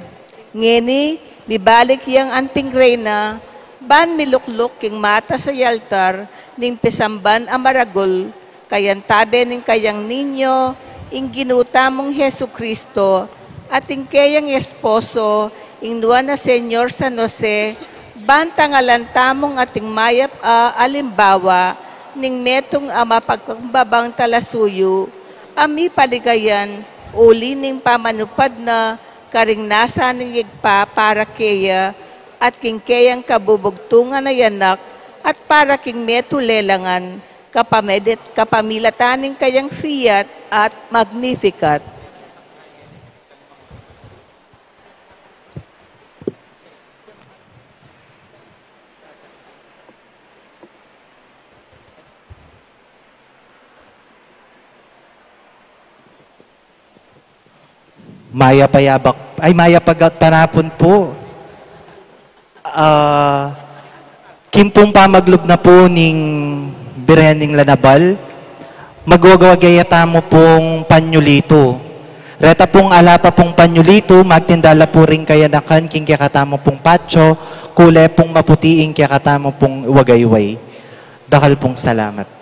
Ngeni, mibalik yang anting Reyna, ban milukluk king matas a altar ning pisamban a maragul, kayantabe ning kayang ninyo, ing Ginu tamung Jesucristo, at ing keyang esposo, ing Nuan a Señor San Jose, ban tangalan tamung ating mayap a alimbawa ning metung a mapagkumbabang talasuyu, a mipaligayan uli ning pamanupad na karing nasa ning Ibpa para keya at king keyang kabubugtungan a anak at para king metung lelang ngan, kapamedit-, kapamilatan ning kayang Fiat at Magnificat. Mayap a yabak, ay, mayap a gat-, panapun pu. Ah, king pung pamaglub na pu ning Birhen ning La Naval, magwagwage ya tamu pung panyulitu. Reta pung ala pa pung panyulitu, magtinda la pu ring kayanakan king kekatamu pung patio, kule pung maputi ing kekatamu pung wagayway. Dakal pung salamat.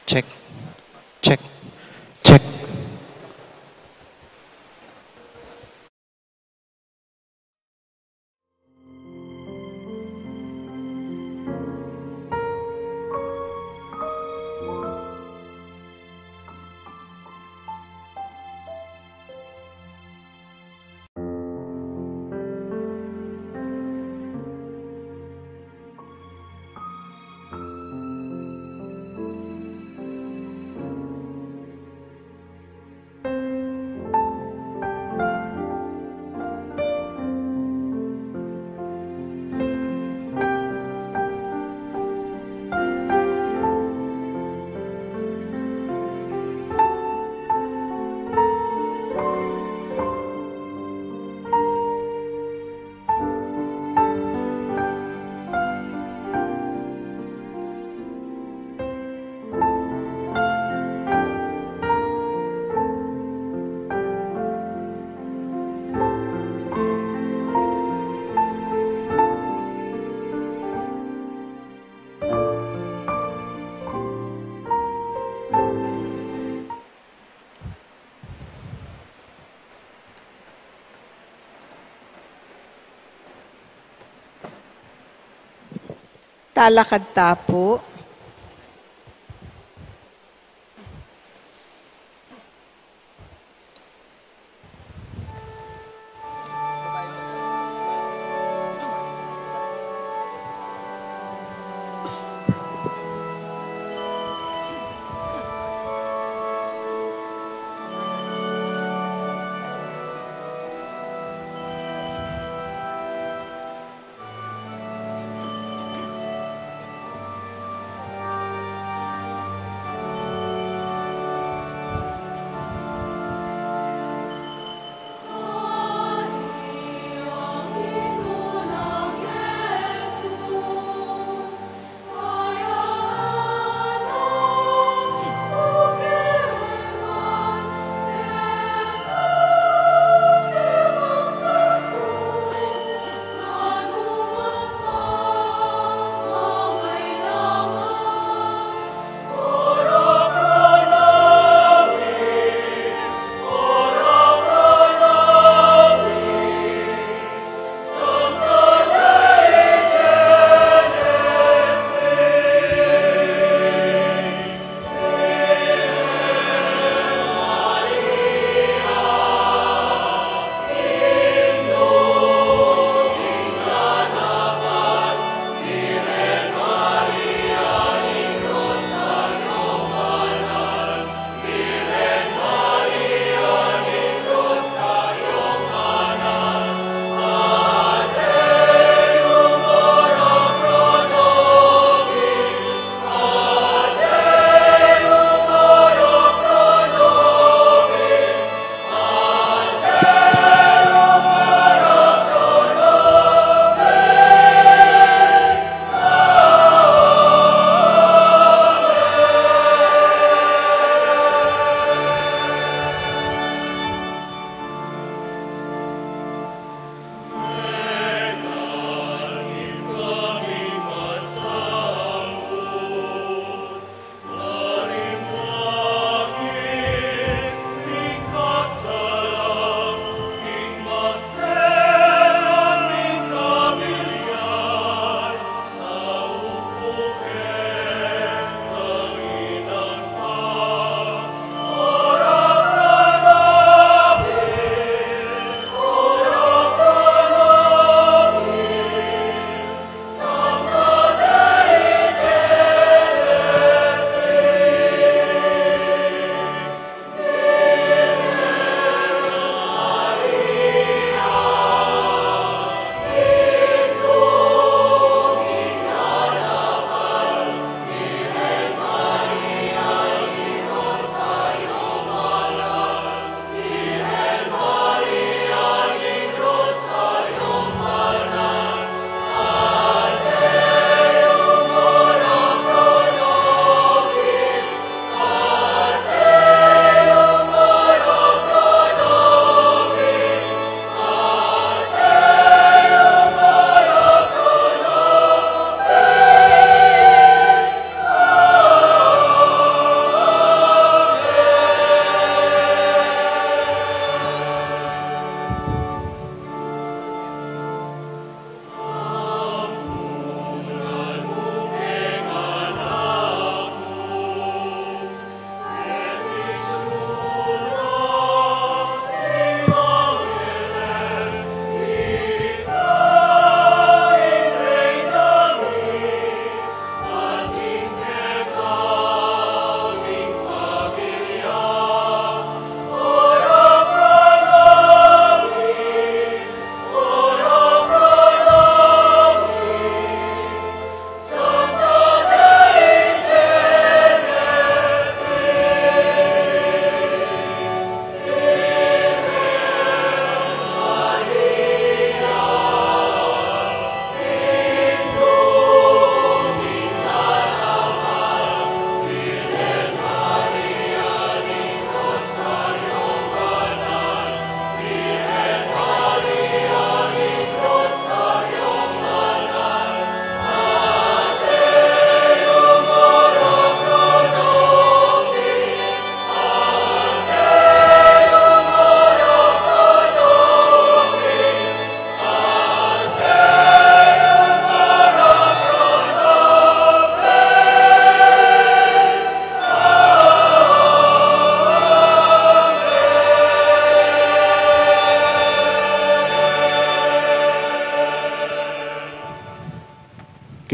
Check, check, check. Talakad ta pu.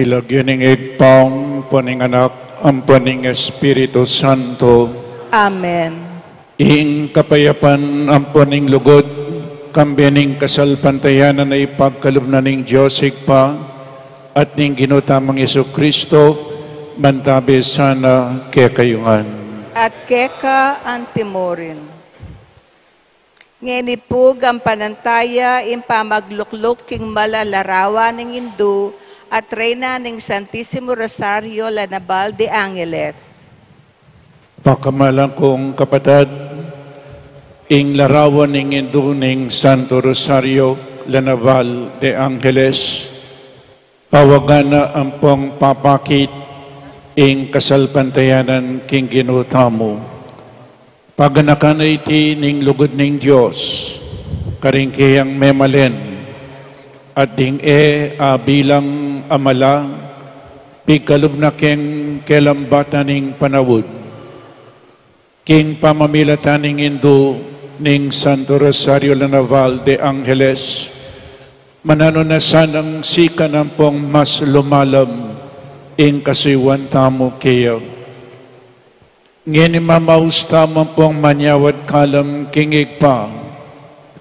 King lagyu ning Ibpa, ampo ning Anak, ampo ning Espiritu Santo. Amen. Ing kapayapan ampo ning lugud, kambe ning kasalpantayanan a ipagkalub na ning Dios Ibpa at ning Ginu tamung Jesucristo, mantabi sana kekayu ngan. At keka antimurin. Ngeni pu, ing panantaya, ing pamaglukluk king mal a larawan ning Indu at Reyna ning Santisimo Rosario La Naval de Angeles. Pakamalan kung kapatad, ing larawan ning Indu ning Santo Rosario La Naval de Angeles, pawagan na ampong papakit ing kasalpantayanan king Ginu tamu. Paganakan na iti ning lugud ning Dios karing keyang memalen, at ding e abilang a mal a pigkalub na keng kelambatan ning panaun. King pamamilatan ning Indu ning Santo Rosario La Naval de Angeles, mananu na sanang sikan ampong mas lumalam ing kasuyuan tamu keya. Ngeni mamaus tamu ampong manyawad kalam king Ibpa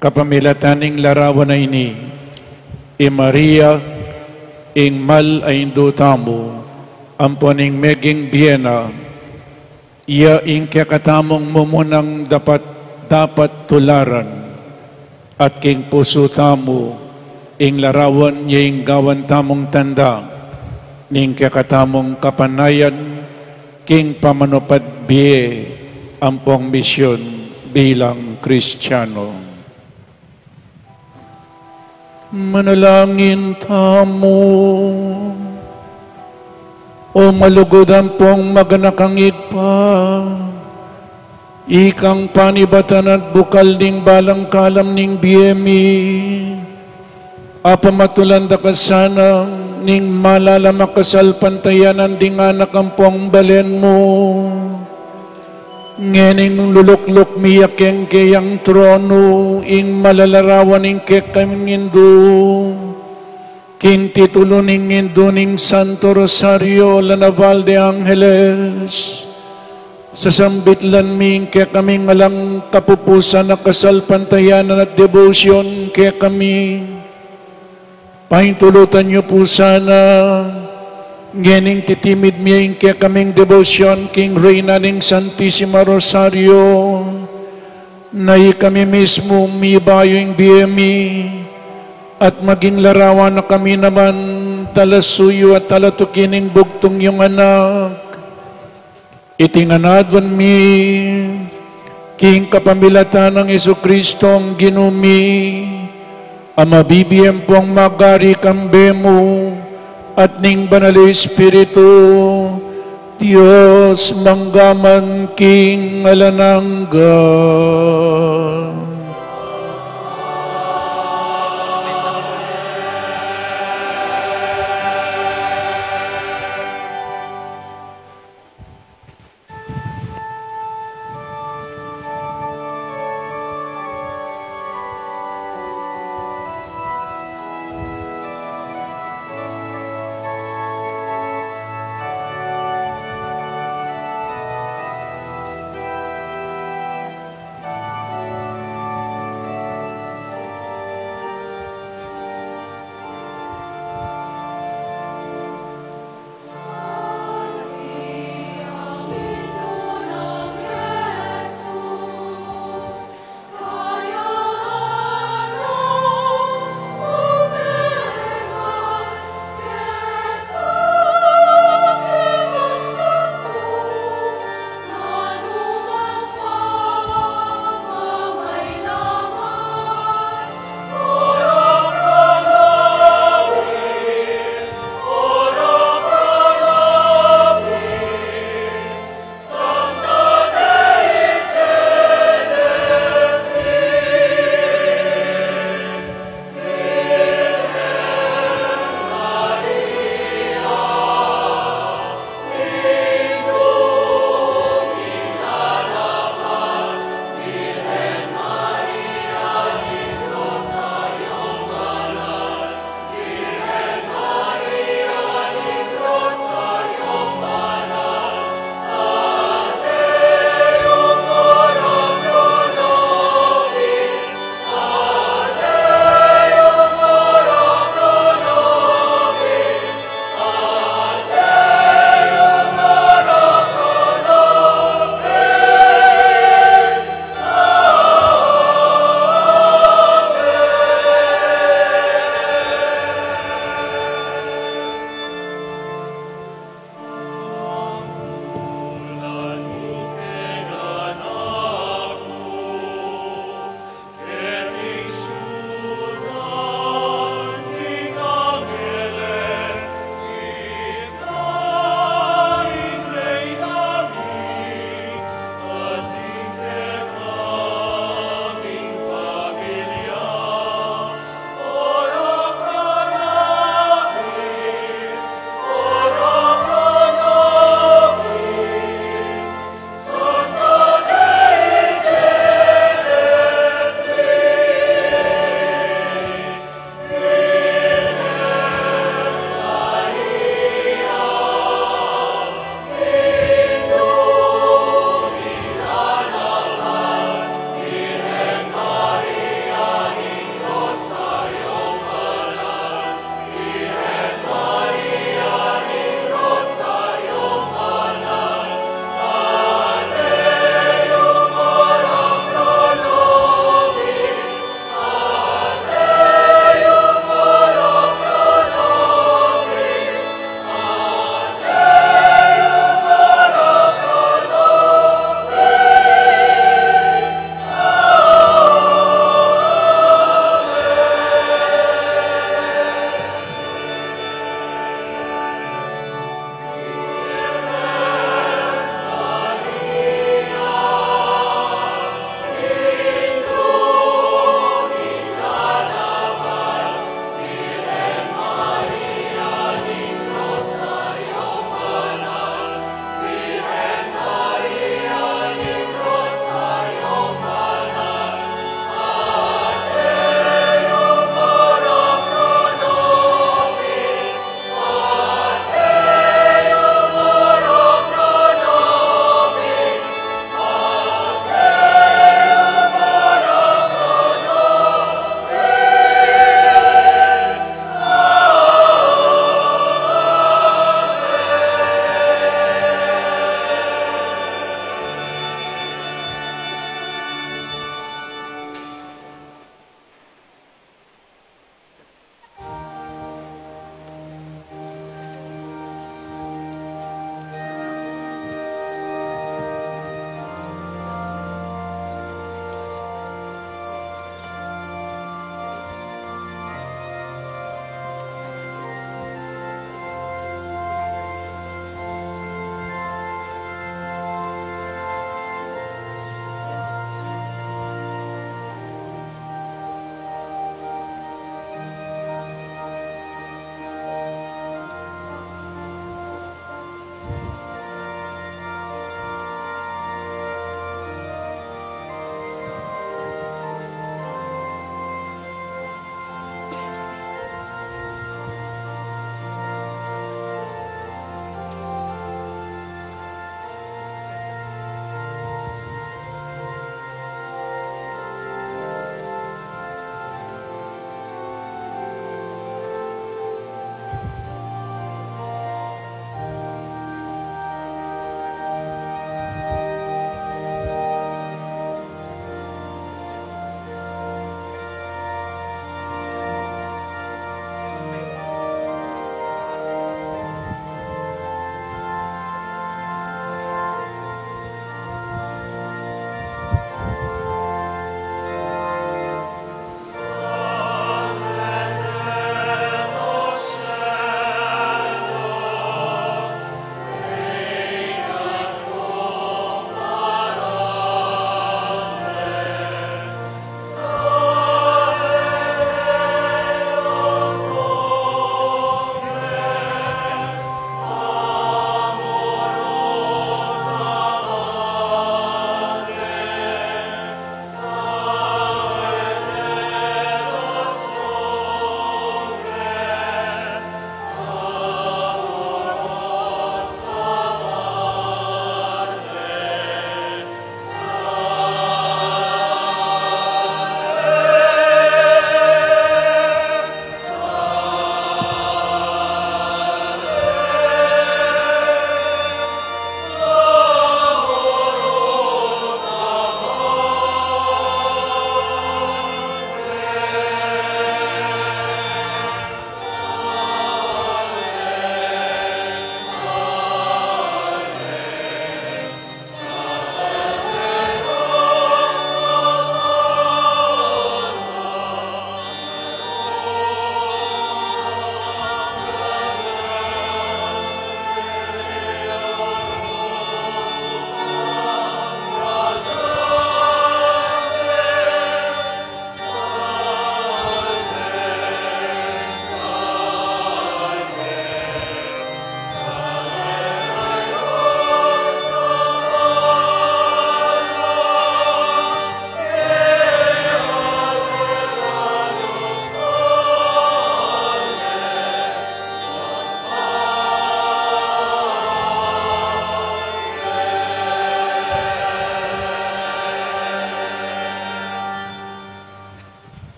kapamilatan ning larawan a ini, i Maria, ing mal a Indu tamu, ampo ning meging bie na, iya ing kekatamung mumunang dapat, dapat tularan, at king pusu tamu, ing larawan ya ing gawan tamung tanda ning kekatamung kapanayan king pamanupad bie ampong misyun bilang Kristiano. Manalangin tamu. O malugud ampong maganakang Ibpa, ikang panibatan at bukal ning balang kalam ning bie mi, apamatulan da ka sana ning malalam a kasalpantayanan ding anak ampong balen mu. Ngening lulukluk mi ya keng keyang tronu ing mal a larawan ning kekaming Indu, king titulu ning Indu ning Santo Rosario La Naval de Angeles, sasambitlan mi ing kekaming alang kapupusan a kasalpantayanan at debosyon kekami. Paintulutan yu pu sana, ngening titimid mi ing kekaming debosyon king Reyna ning Santisima Rosario, na ikami mismu mibayu ing bie mi, at maging larawan na kami naman talasuyu at talatuki ning bugtung yung Anak. Iti ngan aduan mi king kapamilatan nang Jesucristong Ginu mi, a mabibie ampong magari kambe mu at ning Banal a Espiritu, Dios mangga man king alang angga.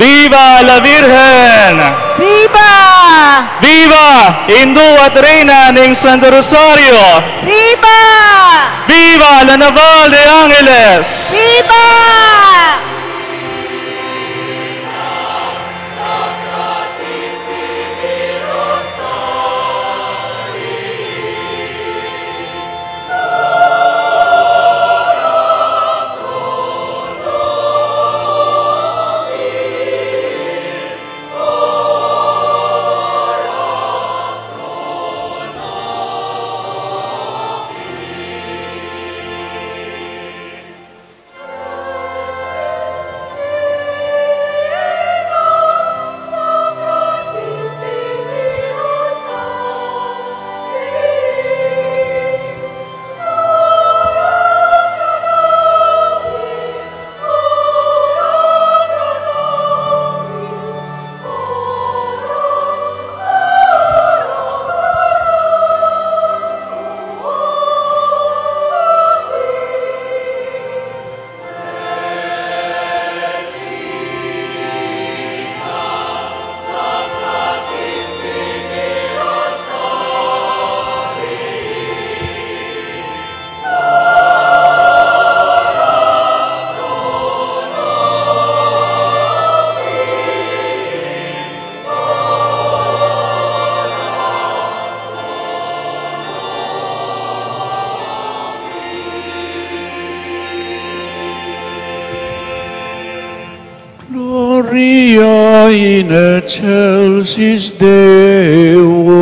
Viva la Virgen! Viva! Viva Indu at Reyna ning Santo Rosario! Viva! Viva la Naval de Angeles! Viva! Gloria in excelsis Deo.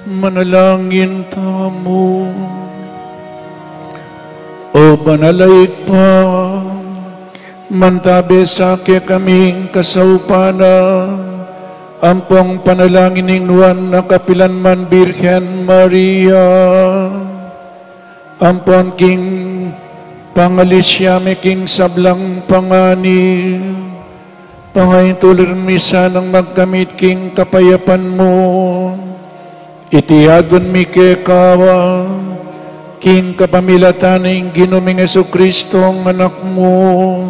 Manalangin tamu. O banal a Ibpa, mantabe sa kekaming kasaupan na ampong panalangin ning nuan a kapilan man Birhen Maria, ampon king pangalisya mi king sablang panganib, pangaitulan mi sanang magkamit king kapayapan mu. Iti aduan mi keka king kapamilatan ning Ginu ming Jesucristo, Anak mu,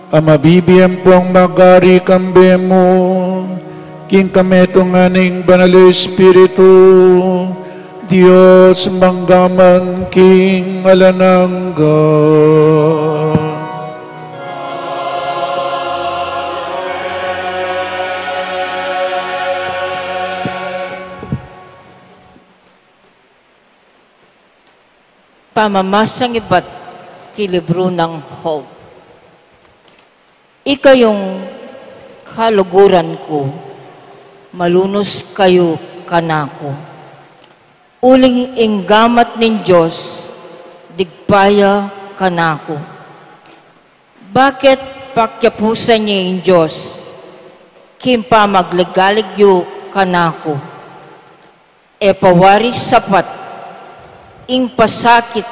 a mabibie ampong magari kambe mu, king kametungan ning Banal a Espiritu, Dios mangga man king alang angga. Pamamasang ibat king libru nang Job. Ikayung kaluguran ku, malunus kayu kanaku. Uling ing gamat ning Dios, digpa ya kanaku. Bakit pakiapusan ye ing Dios king pamagliglig yu kanaku? E pa wari sapat ing pasakit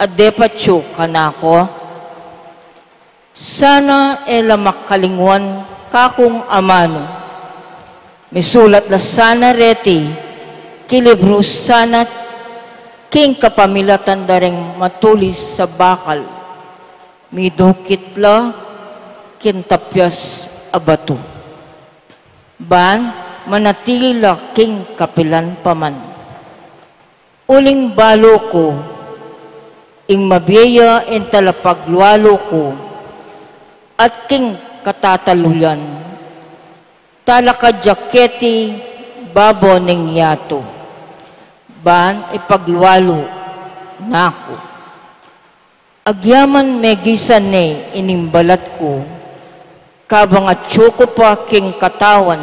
a depat yu kanaku? Sana e la makalingwan kakung amanu. Misulat la sana reti king libru sana king kapamilatan da ring matulis a bakal. Midukit la king tapias a batu. Ban manatili la king kapilan pa man. Uling balu ku, ing mabie ya ing talapaglualu ku, at king katataluyan, talakad ya keti babo ning yatu, ban ipaglualu na ku. Agyaman megisan ne ining balat ku, kabang atyu ku pa king katawan,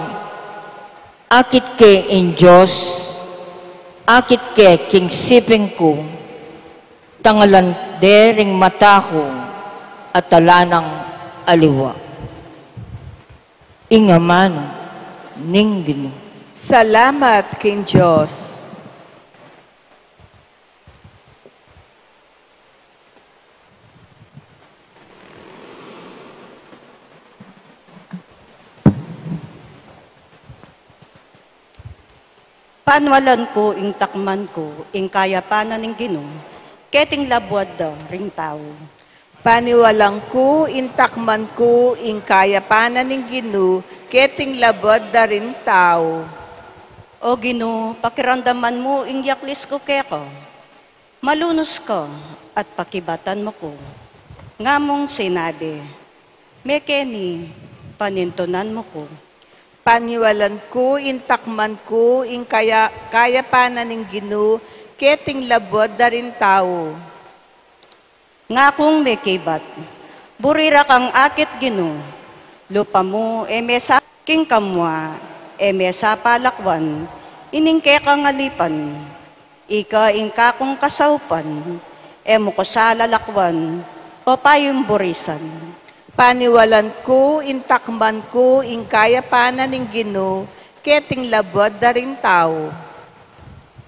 akit ke ing Dios, akit ke king siping ku, tangalan de ring mata ku, at ala nang aliwa. Ing amanu ning Ginu. Salamat king Dios. Paniwalan ku ing takman ku ing kayapan na ning Ginu, keting labuad da ring tau. Paniwalan ku ing takman ku ing kayapan na ning Ginu, keting labuad da ring tau. O Ginu, pakiramdaman mu ing yaklis ku keka. Malunus ka at pakibatan mu ku. Nga mung sinabi, mekeni panintunan mu ku. Paniwalan ku ing takman ku ing kaya, kayapan na ning Ginu, keting labuad da ring tau. Nga kung mekibat, buri ra kang akit Ginu, lupa mu e mesa king kamua, e mesa palakwan, ining kekang alipan. Ika ing kakung kasaupan, e mu ku sa lalakwan, o payung burisan. Paniwalan ku ing takman ku ing kayapan na ning Ginu, keting labuad da ring tau.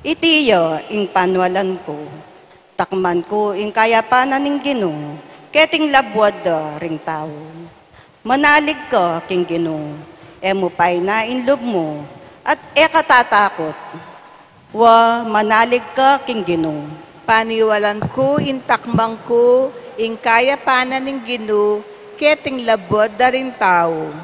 Iti ya ing paniwalan ku, takman ku ing kayapan na ning Ginu, keting labuad da ring tau. Manalig ka king Ginu, e mu paina ing lub mu, at e ka tatakut. Wa, manalig ka king Ginu. Paniwalan ku ing takman ku ing kayapan na ning Ginu, keting labuad da ring tau.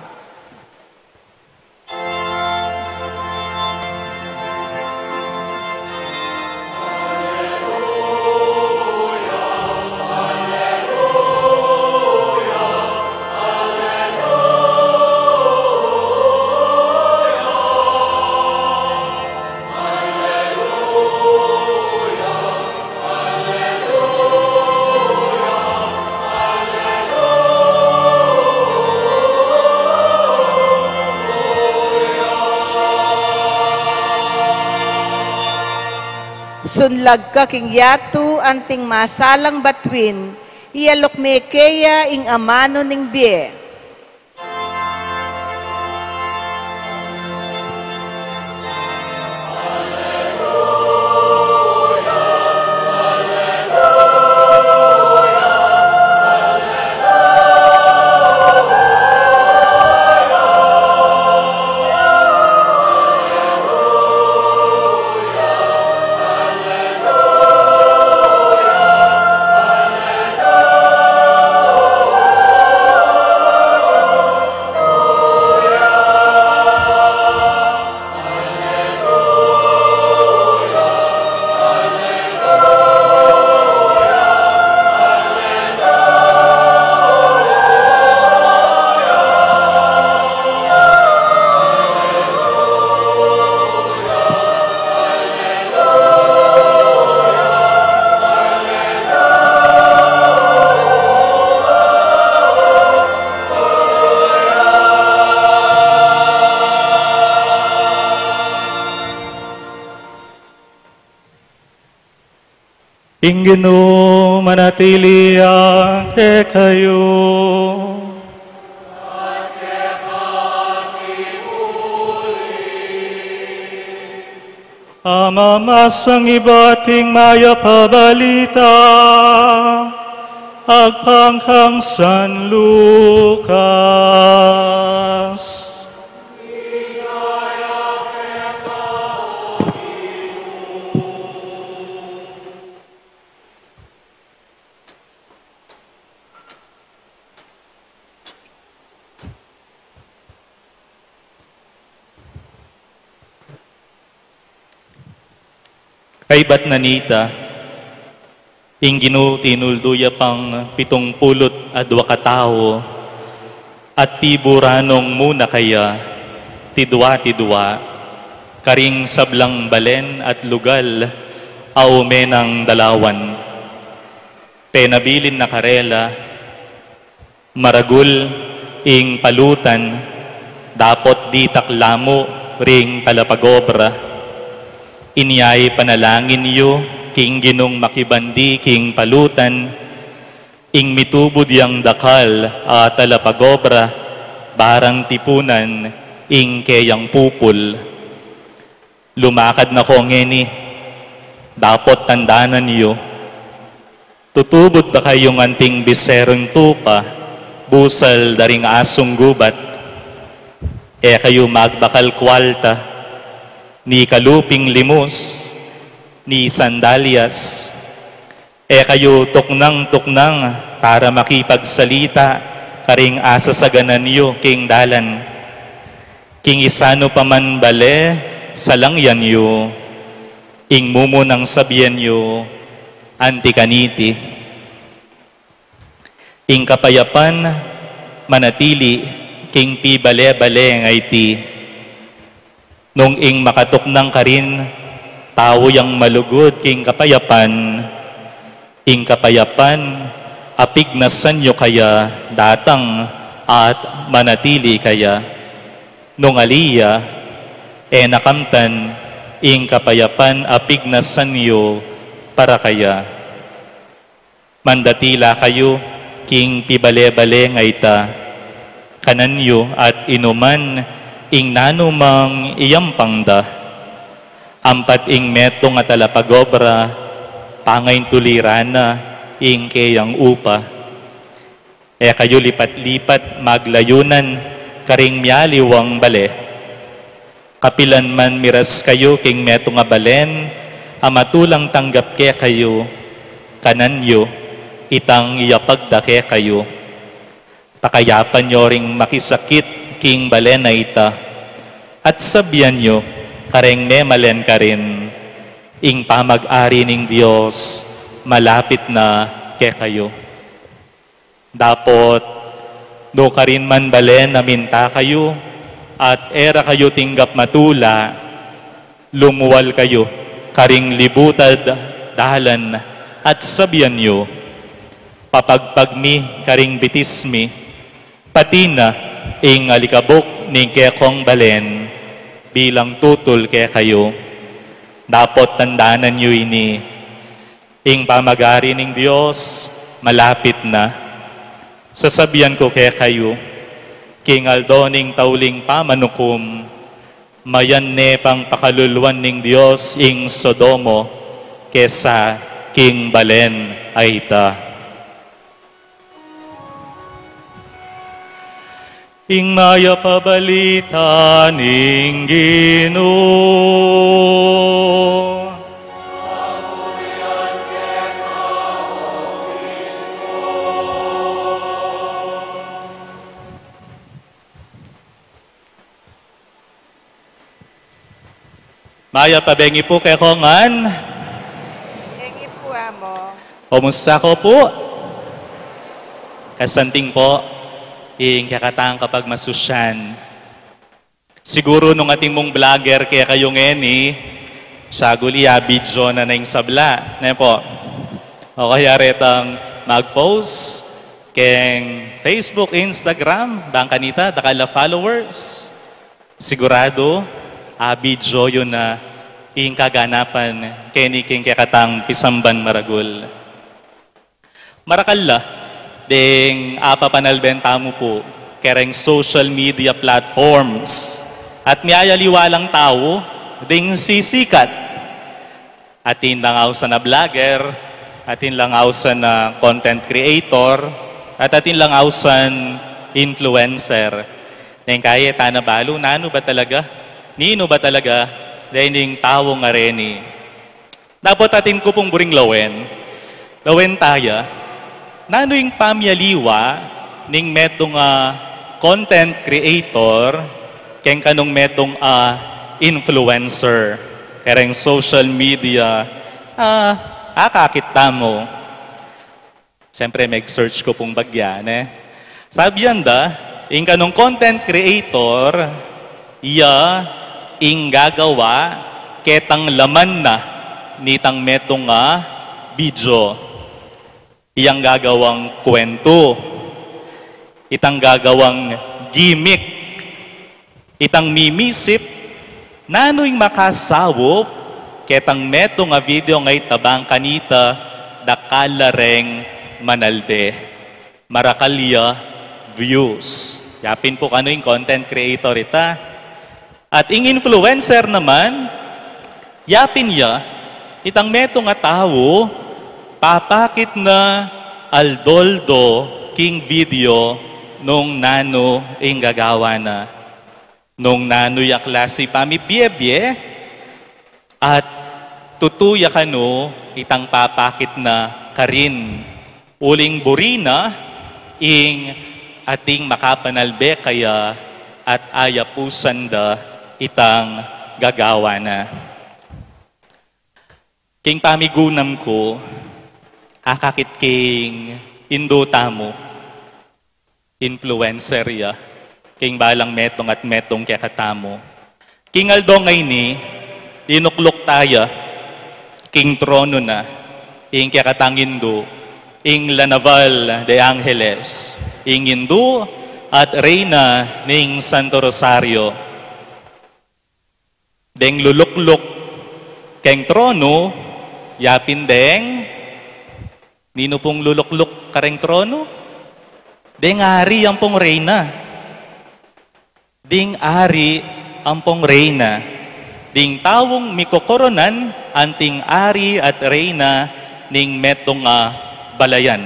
Sunlag ka king yatu anting masalang batuin, ialok me keya ing amanu ning bie. Ing Ginu manatili ya kekayu. Pamamasang ibat ing mayap a balita agpang kang San Lucas. Kaybat na nita, ing Ginu tinuldu ya pang pitung pulu't adua katau, at tiburan nong muna kaya, tidua-tidua, karing sablang balen at lugal a ume nang dalawan. Penabilin na karela, maragul ing palutan, dapot ditak la mu ring talapagobra. Inya'y panalangin yu king Ginung makibandi king palutan, ing mitubud yang dakal a talapagobra, barang tipunan ing keyang pupul. Lumakad na ko ngeni, dapot tandanan yu. Tutubud ba kayung anting biserung tupa, busal da ring asung gubat? E kayu magbakal kwalta, ni kaluping limus, ni sandalyas. E kayu tuknang-tuknang para makipagsalita karing asasaganan yu king dalan. King isanu pa man bale, salangyan yu, ing mumunang sabian yu, anti kaniti. Ing kapayapan manatili king pibale-bale nga iti. Nung ing makatuknang karin tau yang malugud king kapayapan, ing kapayapan a pignasan yu kaya datang at manatili kaya. Nung ali ya, e na kamtan ing kapayapan a pignasan yu para kaya. Mandatila kayu king pibale-bale nga ita, kanan yu at inuman ing nanumang iyampang da. Ampat ing metung a talapagobra, pangaintuliran na ing keyang upa. E kayu lipat-lipat maglayunan karing mialiwang bale. Kapilan man miras kayu king metung a balen a matulang tanggap kekayu, kanan yu, itang iyapag da kekayu. Pakayapan yu ring makisakit king balen a ita, at sabian yu kareng memalen karin, ing pamag-ari ning Dios malapit na kekayu. Dapot, nu karin man balen a minta kayu, at e ra kayu tinggap matula, lumual kayu karing libutad dalan, at sabian yu, "Papagpag mi karing bitis mi, pati na ing alikabuk ning kekong balen, bilang tutul kekayu." Dapot tandanan yu ini, ing pamagari ning Dios malapit na. Sasabian ku kekayu, king aldo ning tauling pamanukum, mayan ne pang pakaluluan ning Dios ing Sodomo kesa king balen a ita. Ing mayap a balita ning Ginu. Mayap a bengi pu kekongan. Bengi pu, Among. Kumusta ko pu? Kasanting pu ing kekatang kapagmasusyan. Siguru nung atin mung vlogger kekayu ngeni, saguli a video na ning sabla, ne pu? O kaya retang mag-post keng Facebook, Instagram, bang kanita dakal a followers. Siguradu, a-video yu na ing kaganapan keni king kekatang pisamban maragul. Marakal la deng apapanalben tamu pu kereng social media platforms. At miyayaliwa lang tau ding sisikat. Atin lang ausan a vlogger, atin lang ausan a content creator, at atin lang ausan influencer. Neng kaya tana balu, nanu ba talaga? Ninu ba talaga? Deng taung areni. Dapot atin ku pung buring lawen. Lawen taya. Nanu ing pamiyaliwa ning metung a content creator keng kanung metung a influencer kereng social media? Ah, akakit tamu. Siyempre, meg-search ku pung bagya, ne? Sabian da, ing kanung content creator, iya ing gagawa ketang laman na nitang metung a video. Iyang gagawang kuwentu, itang gagawang gimmick, itang mimisip, nanu ing makasaup ketang metung a video a ita bang kanita dakal la reng manalbe. Marakal ya views. Yapin pu kanu ing content creator ita. At ing influencer naman, yapin ya, itang metung a tau, papakit na aldo-aldo king video nung nanu ing gagawa na, nung nanu ya klasi pamibie-bie, at tutu ya kanu itang papakit na karin. Uling buri na ing ating makapanalbe kaya at ayapusan da itang gagawa na. King pamigunam ku, akakit king indu tamu, influencer ya king balang metung at metung kekatamu. King aldo ngeni, linukluk taya king tronu na ing kekatang indu, ing La Naval de Angeles, ing indu at reyna ning Santo Rosario. Deng lulukluk keng tronu, yapin deng, ninu pung lulukluk kareng tronu? Deng ari ampong reyna. Ding ari ampong reyna. Ding taung mikokoronan anting ari at reyna ning metung a balayan.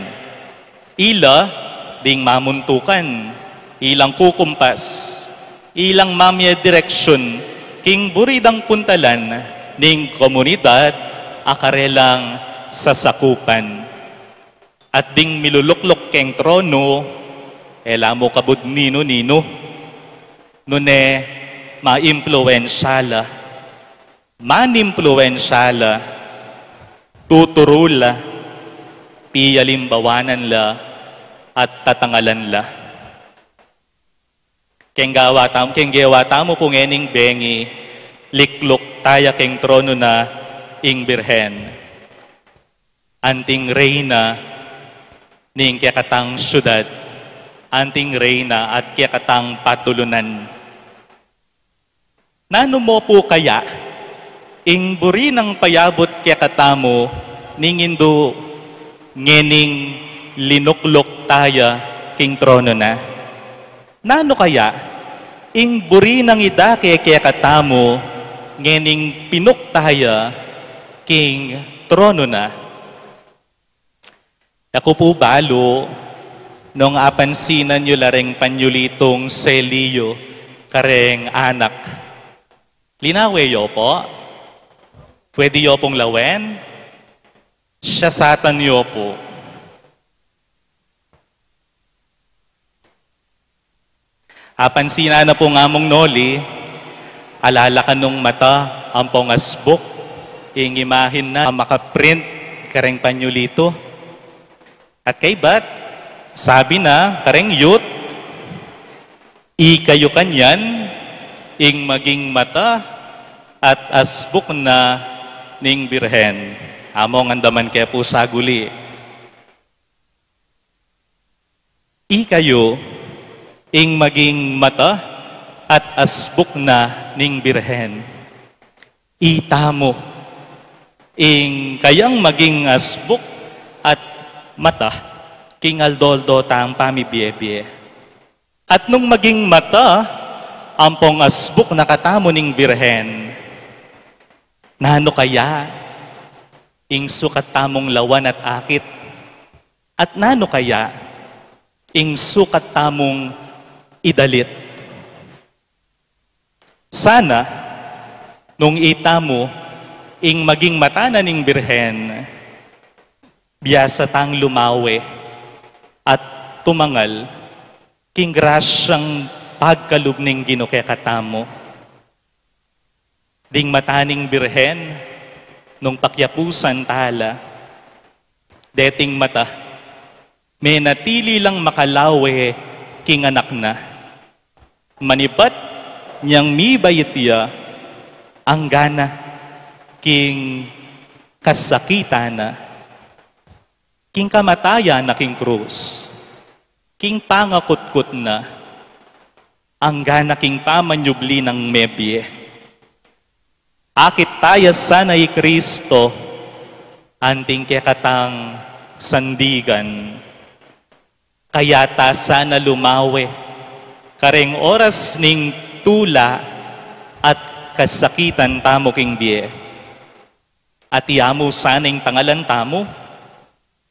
Ila ding mamuntukan, ilang kukumpas, ilang mamie direksyun king buri dang puntalan ning komunidad a karelang sasakupan. At ding milulukluk keng tronu, e la mu kabud ninu-ninu, nune maimpluwensya la, manimpluwensya la, tuturu la, pialimbawanan la, at tatangalan la. Keng gawa tam-, keng gewa tamu pu ngening bengi, likluk taya keng tronu na ing Birhen. Anting reyna ning kekatang syudad, anting reyna at kekatang patulunan. Nanu mu pu kaya Ing buri nang payabut kekatamu ning Indu ngening linukluk taya king trono na. Nanu kaya ing buri nang idake kekatamu ngening pinuk taya king trono na? Aku pu balu nung apansinan yu la reng panyulitung seli yu kareng anak. Linawe yu pu? Pwede yu pung lawen? Sasatan yu pu. Apansinan na pu ngamung noli, ala la kanung mata ampong asbuk ing imahin na a makaprint kareng panyulitu. At kaybat, sabi na kareng youth, ikayu kanyan ing maging mata at asbuk na ning Birhen. Among andaman ke pu saguli. Ikayu ing maging mata at asbuk na ning Birhen. Itamu ing kayang maging asbuk at mata king aldo-aldo tang pamibie-bie. At nung maging mata ampong asbuk na katamu ning Birhen, nanu kaya ing sukat tamung lawan at akit? At nanu kaya ing sukat tamung idalit? Sana, nung itamu ing maging mata na ning Birhen, biasa tang lumawe at tumangal king grasyang pagkalub ning Ginu kekatamu. Ding mata ning Birhen, nung pakyapusan tala, deting mata, menatili lang makalawe king anak na. Manibat nyang mibait ya, anggana king kasakitan na, king kamatayan na king krus, king pangakutkut na, anggana king pamanyubli nang mebie. Akit taya sana i Kristo, anting kekatang sandigan. Kaya ta sana lumawe kareng oras ning tula at kasakitan tamu king bie. At iyamu sana ing tangalan tamu,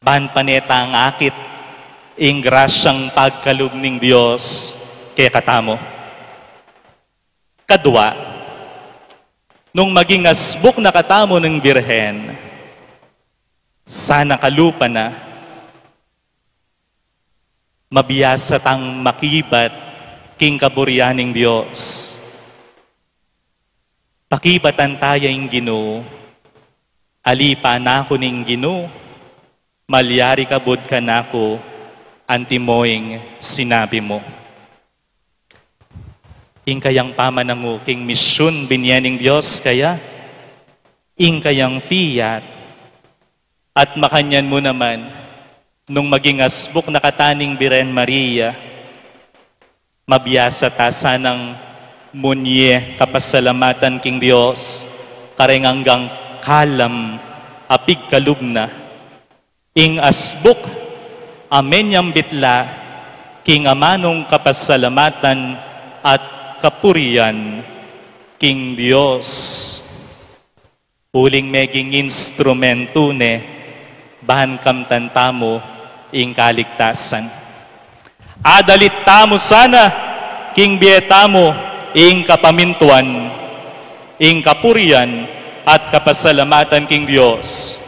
ban pane tang akit ing grasyang pagkalub ning Dios kekatamu. Kadwa, nung maging asbuk na katamu ning Birhen, sana kalupa na, mabiasa tang makibat king kaburian ning Dios. Pakibatan taya ing Ginu, ali pa naku ning Ginu, malyari kabud kanaku antimo ing sinabi mu. Ing kayang pamanangu king misyun binye ning Dios kaya, ing kayang fiat, at makanyan mu naman, nung maging asbuk na kata ning Birhen Maria, mabiasa ta sanang munye kapasalamatan king Dios, kareng anggang kalam a pigkalub na, ing asbuk a menyambit la king amanung kapasalamatan at kapurian king Dios. Uling meging instrumentu ne, ban kamtan tamu ing kaligtasan. Adalit tamu sana king bie tamu ing kapamintuan, ing kapurian, at kapasalamatan king Dios.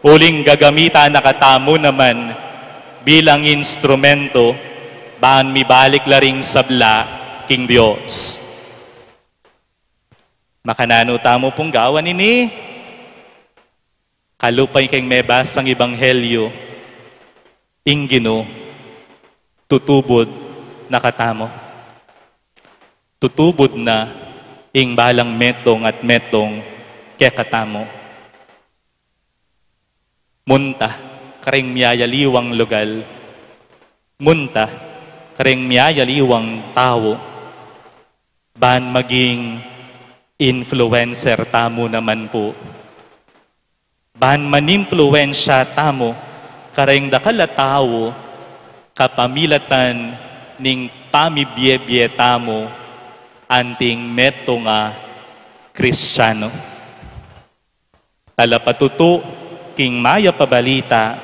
Uling gagamitan na katamu naman bilang instrumentu, ban mibalik la ring sabla king Dios. Makananu tamu pung gawan ini? Kalupa king mebasang ebanghelyu, ing Ginu tutubud na katamu. Tutubud na ing balang metung at metung kekatamu. Munta kareng miyayaliwang lugal, munta kareng miyayaliwang tau, ban maging Influencer tamu naman pu. Ban manimpluensya tamu kareng dakal a tau kapamilatan ning pamibiebie tamu anting metung a Kristiano. Talapatutu king mayap a balita,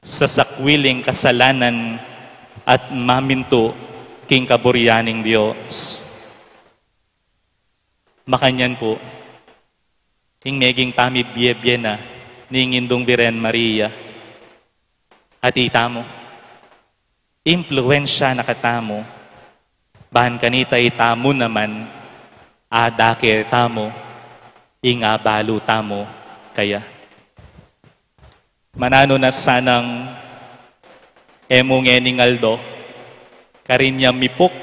sasakwiling kasalanan at mamintu king kaburian ning Dios. Makanyan pu, ing meging pamibiebie na ning Indung Birhen Maria. At itamu, impluensya na katamu, ban kanita itamu naman, adake tamu, ing abalu tamu kaya. Mananu na sanang e mu ngening aldo, karin ya mipuk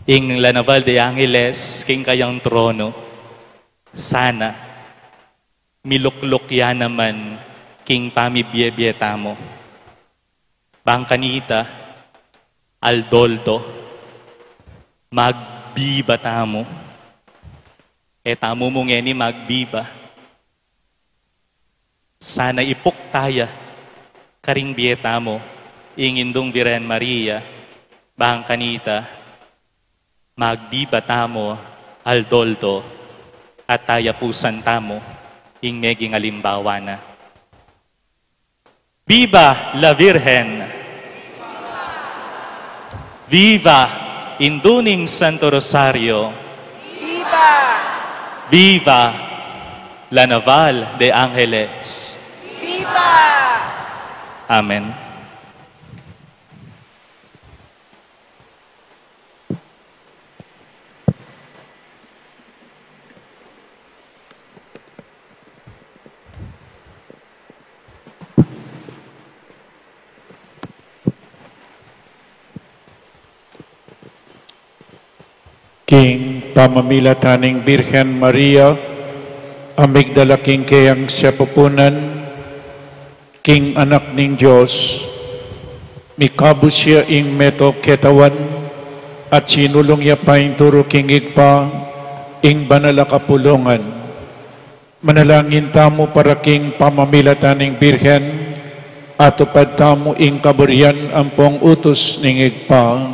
ing La Naval de Angeles king kayang trono. Sana milukluk ya naman king pamibiebie tamu. Bang kanita, aldo-aldo, magbiba tamu. E tamu mu ngeni magbiba. Sana ipuk taya karing bie tamu ing Indung Birhen Maria, bang kanita, magbiba tamu aldo-aldo at tayapusan tamu ing meging alimbawa na. Viva la Virgen! Viva Indu ning Santo Rosario! Viva! Viva la Naval de Angeles! Viva! Amen. King pamamilatan ning Birhen Maria, a migdala king keyang siapupunan, king Anak ning Dios, mikabus ya ing meto ketawan, at sinulung ya painturu king Ibpa, ing banal a kapulungan. Manalangin tamu para king pamamilatan ning Birhen, atupad tamu ing kaburian ampong utus ning Ibpa,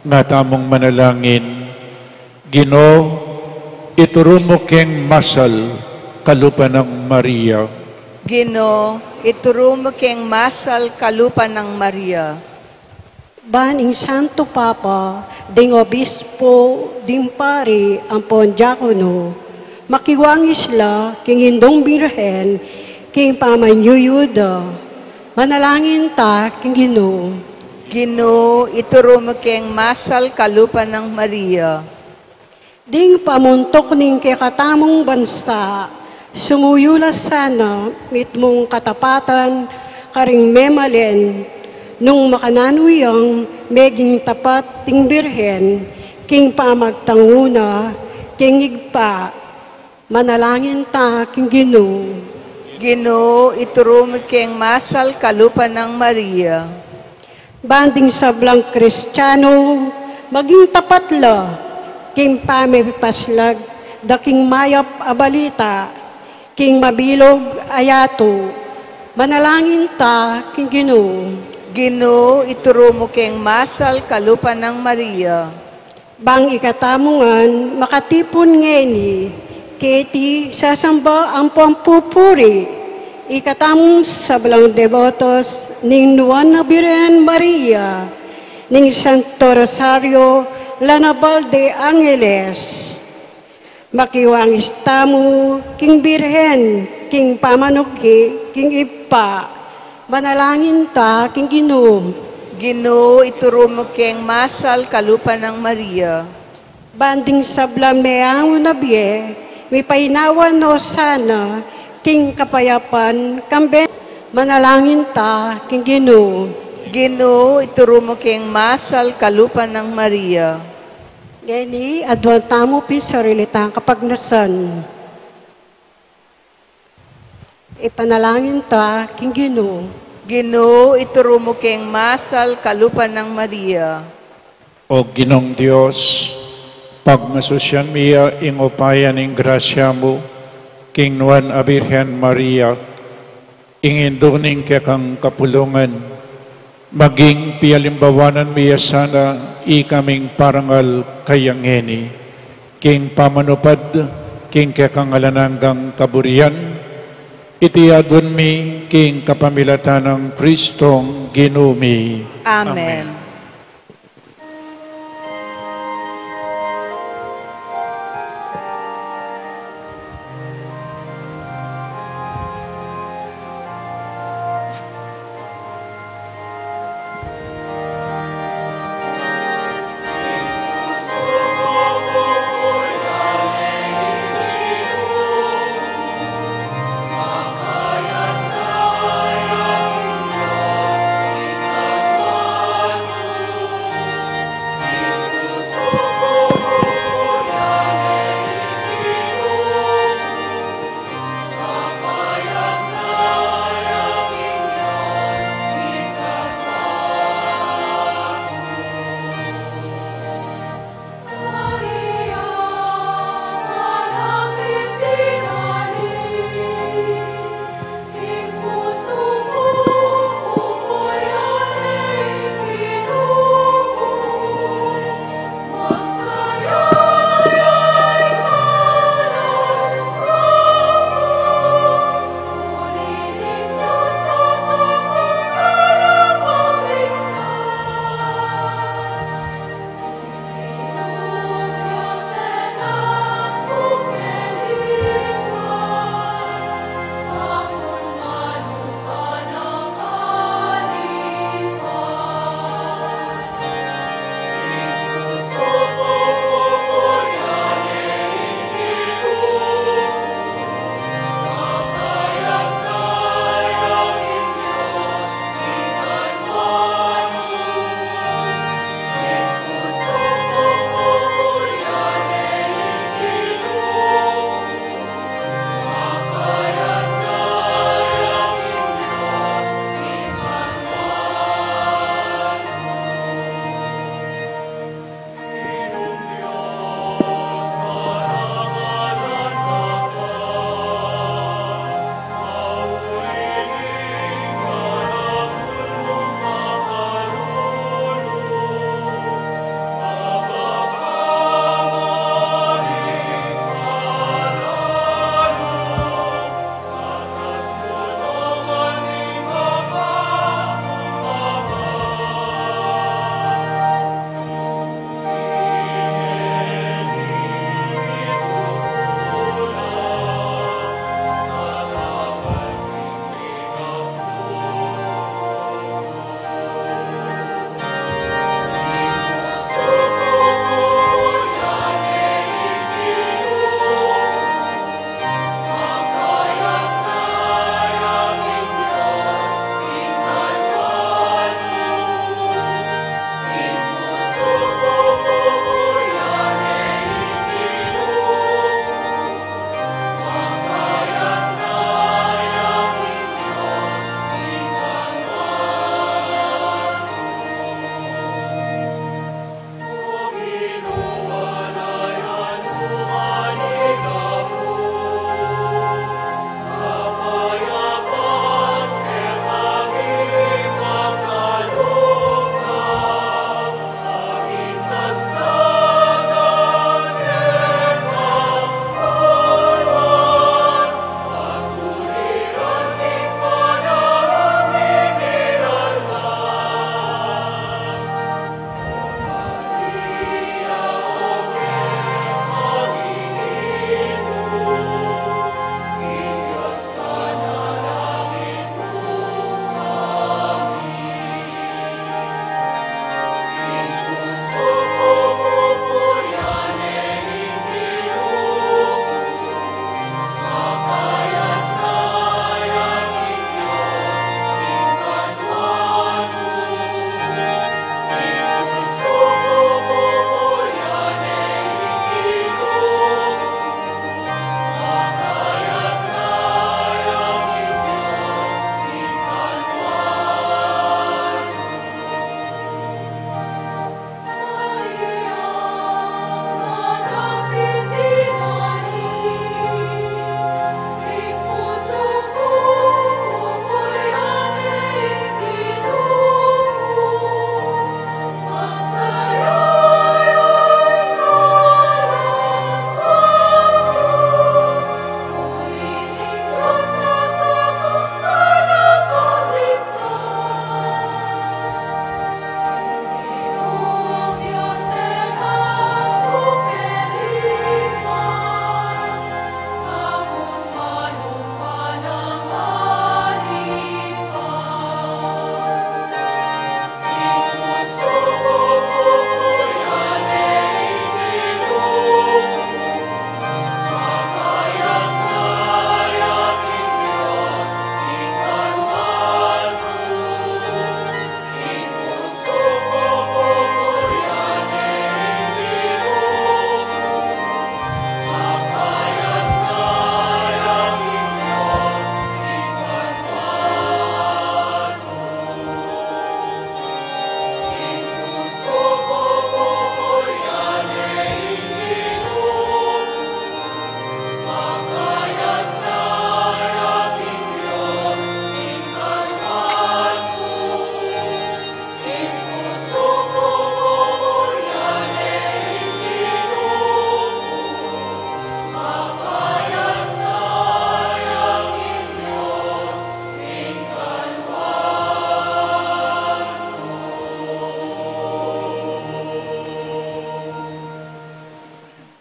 nga tamung manalangin. Ginu, ituru mu keng masal kalupa nang Maria. Ginu, ituru mu keng masal kalupa nang Maria. Ban ing Santo Papa, ding obispo, ding pari, ampon diakono, makiwangis la king Indung Birhen, king pamanyuyuda, manalangin ta king Ginu. Ginu, ituru mu keng masal kalupa nang Maria. Ding pamuntuk ning kekatamung bansa, sumuyu la sana mitmung katapatan karing memalen, nung makananu yang meging tapat ding Birhen king pamagtanguna king Ibpa. Manalangin ta king Ginu. Ginu, ituru mu keng masal kalupa nang Maria. Ban ding sablang Kristiano, maging tapat la king pamipaslag da king mayap a balita, king mabilug a yatu. Manalangin ta king Ginu. Ginu, ituru mu keng masal kalupa nang Maria. Bang ikatamu ngan makatipun ngeni keti sasamba ampong pupuri, ikatamung sablang debotos ning Nuan a Birhen Maria, ning Santo Rosario, La Naval de Angeles. Makiwangis tamu king Birhen, king pamanuki king Ibpa. Manalangin ta king Ginu. Ginu, ituru mu keng masal kalupa nang Maria. Ban ding sablang meangu na bie, mipainawa no sana king kapayapan kambe. Manalangin ta king Ginu. Ginu, ituru mu keng masal kalupa nang Maria. Ngeni, aduan tamu pin sarili tang kapagnasan. Ipanalangin ta king Ginu. Ginu, ituru mu keng masal kalupa nang Maria. O Ginung Dios, Pagmasusyan mi ya ing upaya ning grasya mu, king Nuan a Birhen Maria, ing indu ning kekang kapulungan, maging pialimbawanan mi ya sana ikaming parangal kaya ngeni, king pamanupad king kekang alang anggang kaburian, iti aduan mi king kapamilatan nang Kristong Ginu mi. Amen. Amen.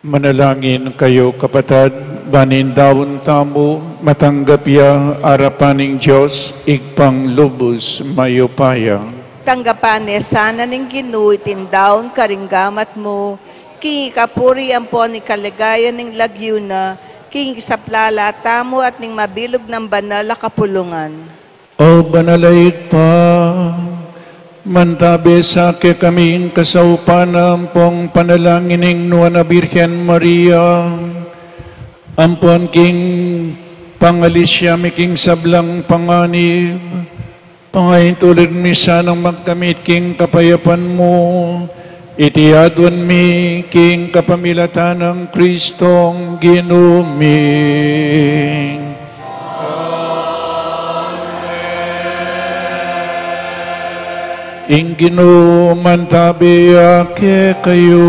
Manalangin kayu, kapatad, ban ing daun tamu matanggap ya arapan ning Dios, Ibpang lubus mayupaya. Tanggapan ne sana ning Ginu iting daun karing gamat mu, king ikapuri ampon ing kaligayan ning lagyu na, king isaplala tamu at ning mabilug nang banal a kapulungan. O banal a Ibpa, mantabe sa kekami ing kasaupan ampong panalangin ning Nuan a Birhen Maria, ampon king pangalisya mi king sablang panganib, pangaintulud mi sanang magkamit king kapayapan mu, iti aduan mi king kapamilatan nang Kristong Ginu mi. Ing Ginu mantabe ya kekayu.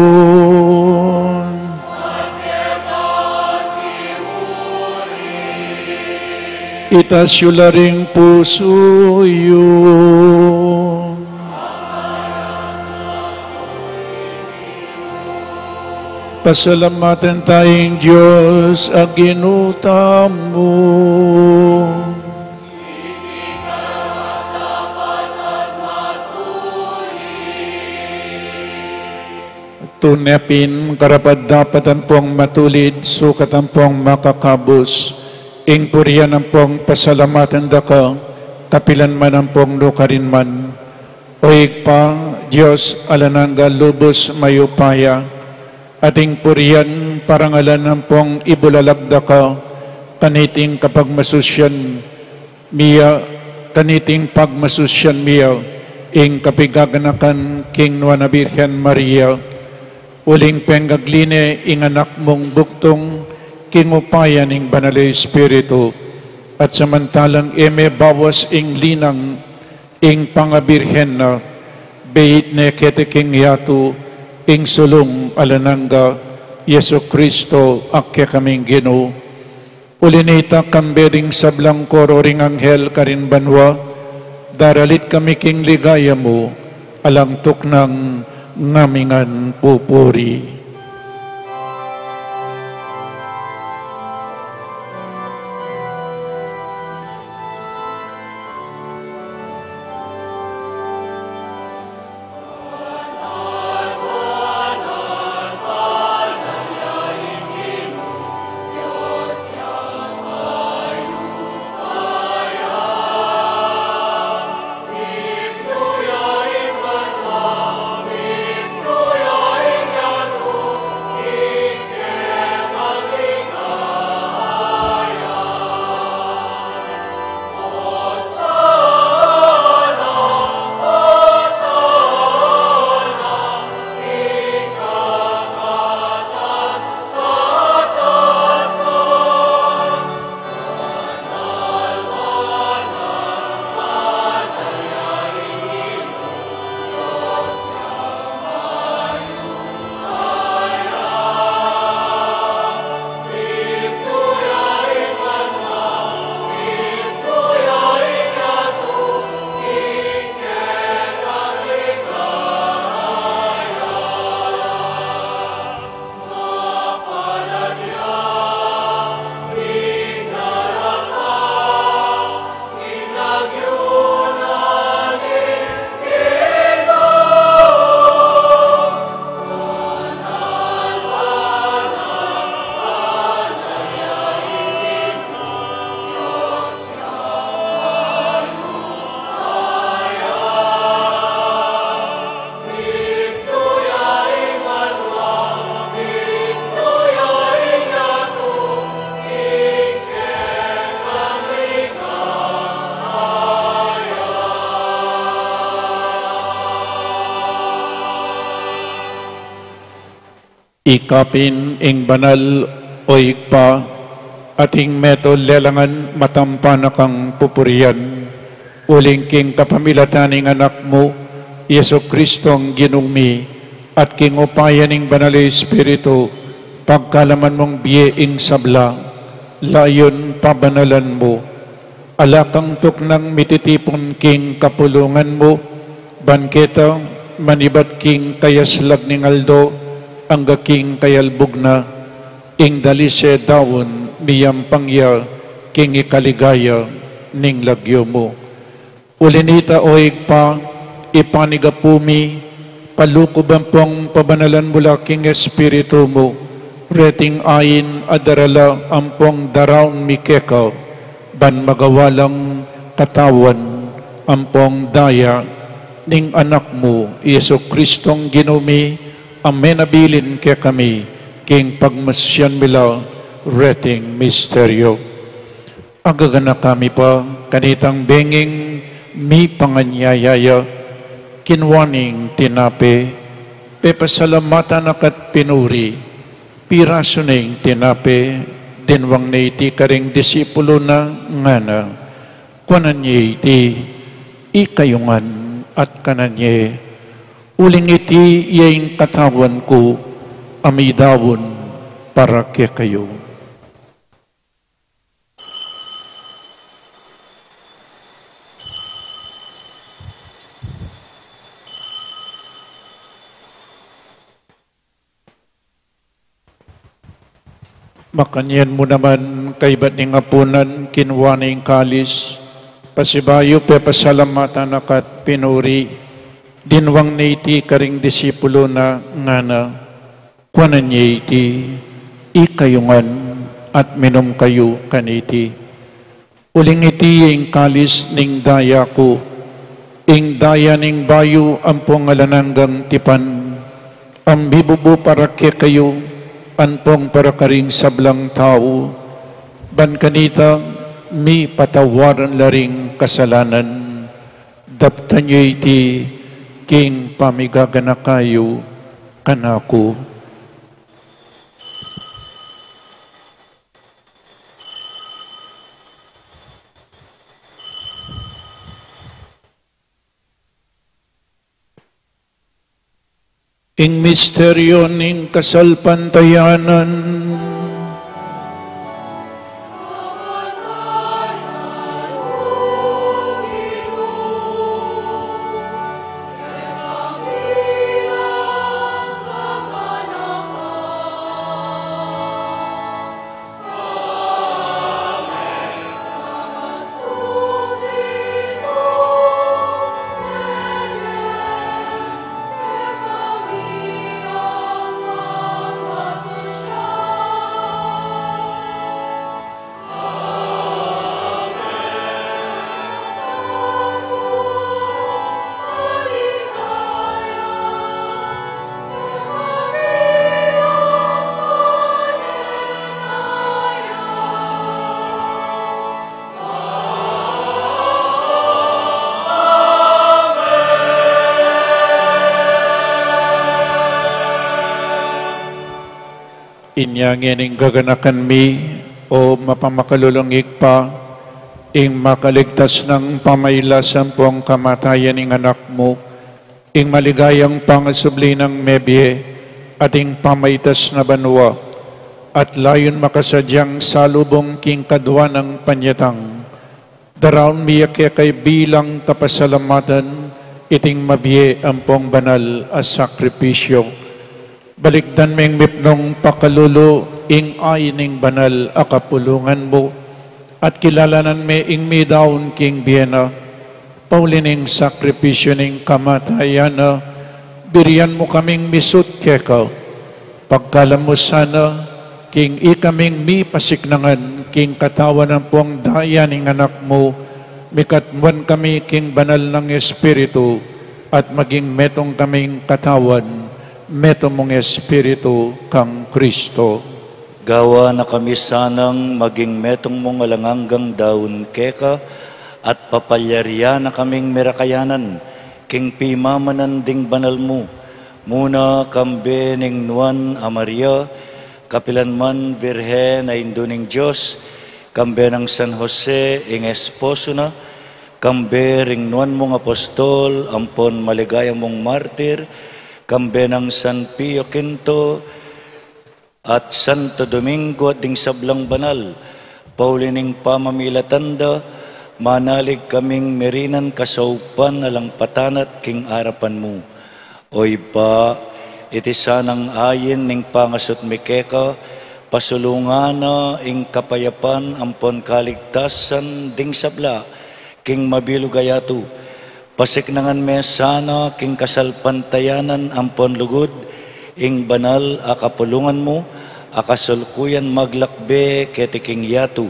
Itas yu la ring pusu yu. Pasalamatan taya ing Dios a Ginu tamu. Tune pin karapat-dapat ampong matulid, sukat ampong makakabus, ing purian ampong pasalamatan da ka, kapilan man ampong nukarin man. O Ibpa, Dios alang angga, lubus mayupaya, ating purian, parangalan ampong ibulalag da ka, kaniting kapagmasusyan mi ya, kaniting pagmasusyan mi ya ing kapigaganakan king Nuan a Birhen Maria, uling pengagli ne ing anak mung bugtung king upaya ning Banal a Espiritu, at samantalang e me bawas ing linang ing pangabirhen na, beit ne keti king yatu ing sulung alang angga, Jesucristo a kekaming Ginu. Uli na nita, kambe ding sablang koro ring anghel karin banua, daralit kami king ligaya mu, alang tuknang ngamingan pupuri. Ika pin ing banal, o Ibpa, ating metung lelangan matampa na kang pupurian, uling king kapamilatan ning Anak mu, Jesucristong Ginu mi, at king upaya ning Banal a Espiritu, pagkalaman mung bie ing sabla, layun pabanalan mu. Ala kang tuknang mititipun king kapulungan mu, ban keta manibat king kayaslag ning aldo, angga king kayalbug na, ing dalise daun miyampang ya king ikaligaya ning lagyu mu. Uli nita, o Ibpa, ipanyawad mi, palukub ampong pabanalan mu la king Espiritu mu reting ain a darala ampong daraun mi keka, ban magawa lang katawan ampong daya ning Anak mu, Jesucristong Ginu mi, a menabilin kekami king pagmasyan mi la reting misteryu. Agaganaka mi pa kanitang benging mipanganyaya ya, kinua ne ing tinape, pepasalamatan na ka't pinuri, pirasu ne ing tinape, dinwang ne iti karing disipulu na, ngana: Kuanan ye iti ikayu ngan at kanan ye, uling iti ya ing katawan ku a midaun para kekayu. Makanyan mu naman, kaybat ning apunan, kinua ne ing kalis, pasibayu pepasalamatan na ka't pinuri, dinwang ne iti karing disipulu na, ngana: Kuanan ye iti ikayu ngan at minum kayu kaniti, uling iti ya ing kalis ning daya ku, ing daya ning bayu ampong alang anggang tipan, a mibubu para kekayu ampong para karing sablang tau, ban kanita mipatawaran la ring kasalanan. Daptan yu iti king pamigaganaka yu kanaku. Ing misteryu ning kasalpantayanan. Inya ngeni, gaganakan mi, o mapamakalulung Ibpa, ing makaligtas nang pamailas ampong kamatayan ning Anak mu, ing maligayang pangasubli nang mebie, at ing pamaitas na banua, at layun makasadyang salubung king kadua nang panyatang, daraun mi ya keka bilang kapasalamatan iting mabie ampong banal a sakripisyu. Balikdan ming mipnung pakalulu ing ain ning banal a kapulungan mu, at kilalanan mi ing midaun king bie na. Pauli ning sakripisyu ning kamatayan na, birian mu kaming misut keka. Pagkalam mu sana, king ikaming mipasiknangan king katawan ampong daya ning Anak mu, mikatmuan kami king banal nang Espiritu, at maging metung kaming katawan, metung mung Espiritu kang Kristo. Gawan na kami sanang maging metung mung alang anggang daun keka, at papalyarian na kaming merakayanan king pimamanan ding banal mu, muna kambe ning Nuan a Maria, kapilan man Virgen a Indu ning Dios, kambe nang San Jose ing esposo na, kambe ring nuan mung apostol ampon maligaya mung martir, kambe nang San Pio Quinto, at Santo Domingo at ding sablang banal, pauli ning pamamilatan da, manalig kaming merinan kasaupan alang patanat king arapan mu. O Ibpa, Iti sanang ain ning pangasut mi keka, pasulungan na ing kapayapan ampon kaligtasan ding sabla king mabilug a yatu. Pasiknangan me sana king kasalpantayanan ampon lugud ing banal a kapulungan mu, a kasalukuyan maglakbe keti king yatu,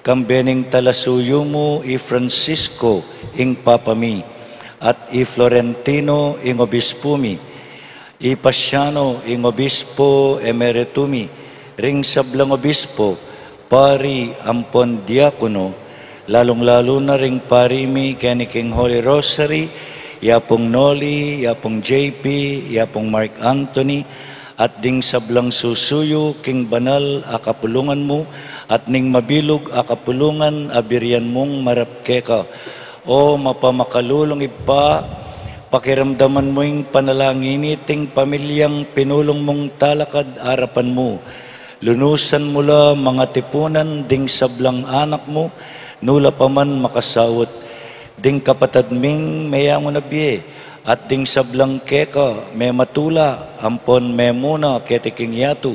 kambe ning talasuyu mu i Francisco ing Papa mi, at i Florentino ing obispu mi, i Pasiano ing obispo emeritu mi, ring sablang obispo, pari ampon diakono, lalung-lalu na ring pari mi keni king Holy Rosary, i Apung Noli, i Apung J P, i Apung Mark Anthony, at ding sablang susuyu king banal a kapulungan mu, at ning mabilug a kapulungan a birian mung marap keka. O mapamakalulung Ibpa, pakiramdaman mu ing panalangin iting pamilyang pinulung mung talakad arapan mu. Lunusan mu la mangatipunan ding sablang anak mu, nu la pa man makasaut. Ding kapatad ming meyangu na bie, at ding sablang keka mematula ampon memuna keti king yatu,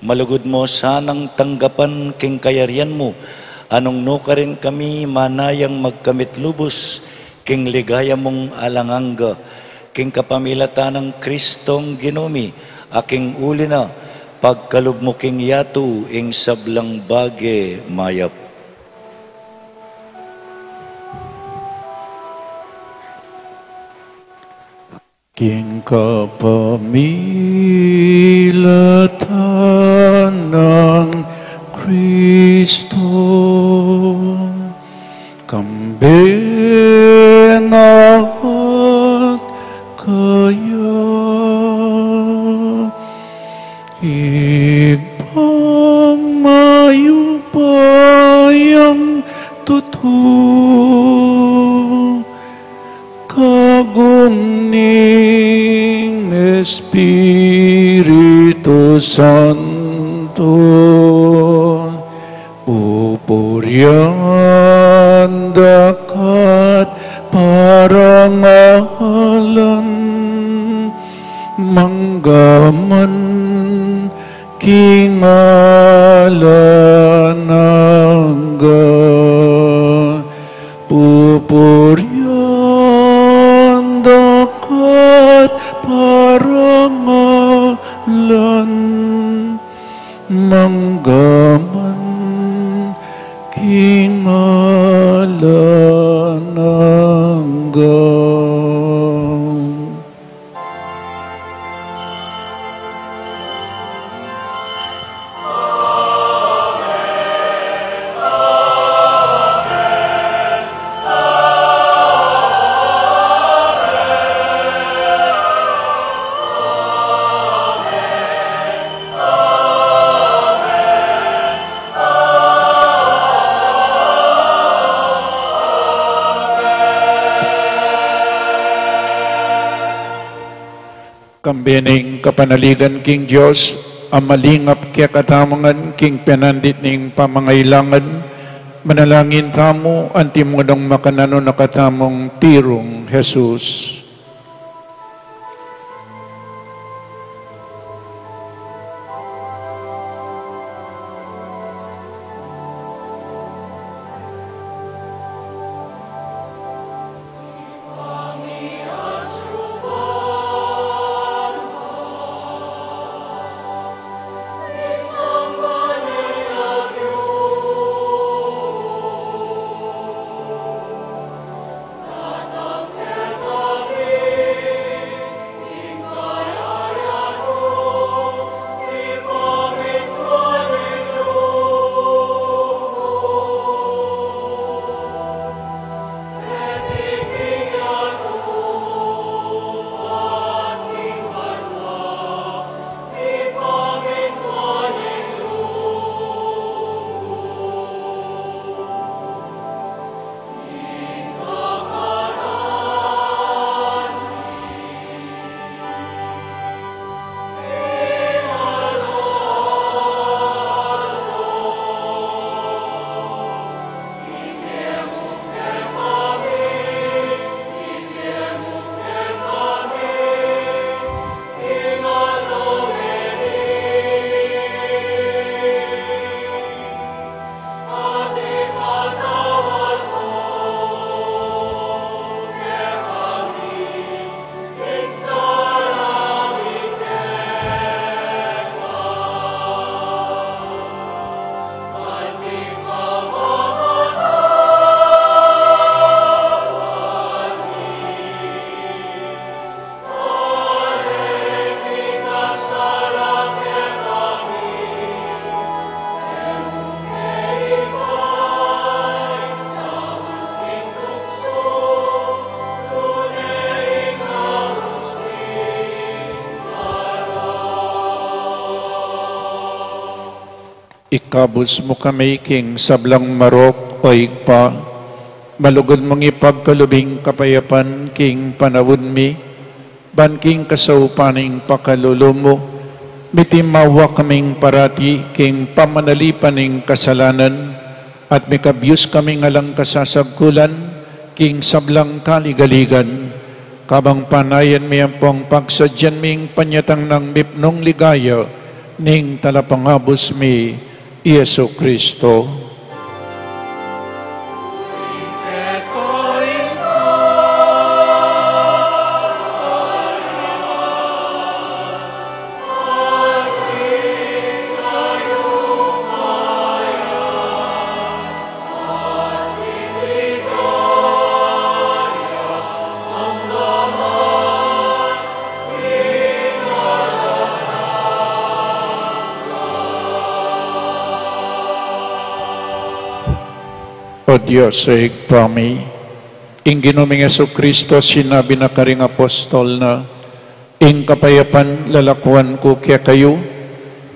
malugud mu sanang tanggapan king kayarian mu, a nung nukarin kami manayang magkamit lubus king ligaya mung alang angga, king kapamilatan nang Kristong Ginu mi, a king uli na pagkalub mu king yatu ing sablang bage mayap. King kapamilatan nang Kristo, kambe na at kaya, Ibpang mayupayang tutu, kagum ning Espiritu Santo, pupurian da ka at parangalan mangga man king alang angga. Pupurian da ka at parangalan mangga man king alang angga. Kambe ning kapanaligan king Dios, a malingap kekatamu ngan king penandit ning pamangailangan, manalangin tamu, anti mung makananu na katamung tirung Jesus. Ikabus mu kami king sablang marok, o Ibpa, malugud mung ipagkalub ing kapayapan king panaun mi, ban king kasaupan ning pakalulu mu, mitimawa kaming parati king pamanalipan ning kasalanan, at mikabyus kaming alang kasasagkulan king sablang kaligaligan, kabang panayan mi ampong pagsadyan ming panyatang nang mipnung ligaya ning Talapangabus mi, i Jesucristo. O Dios, o Ibpa mi, ing Ginu ming Jesucristo, sinabi na karing apostol na, ing kapayapan lalakuan ku kekayu,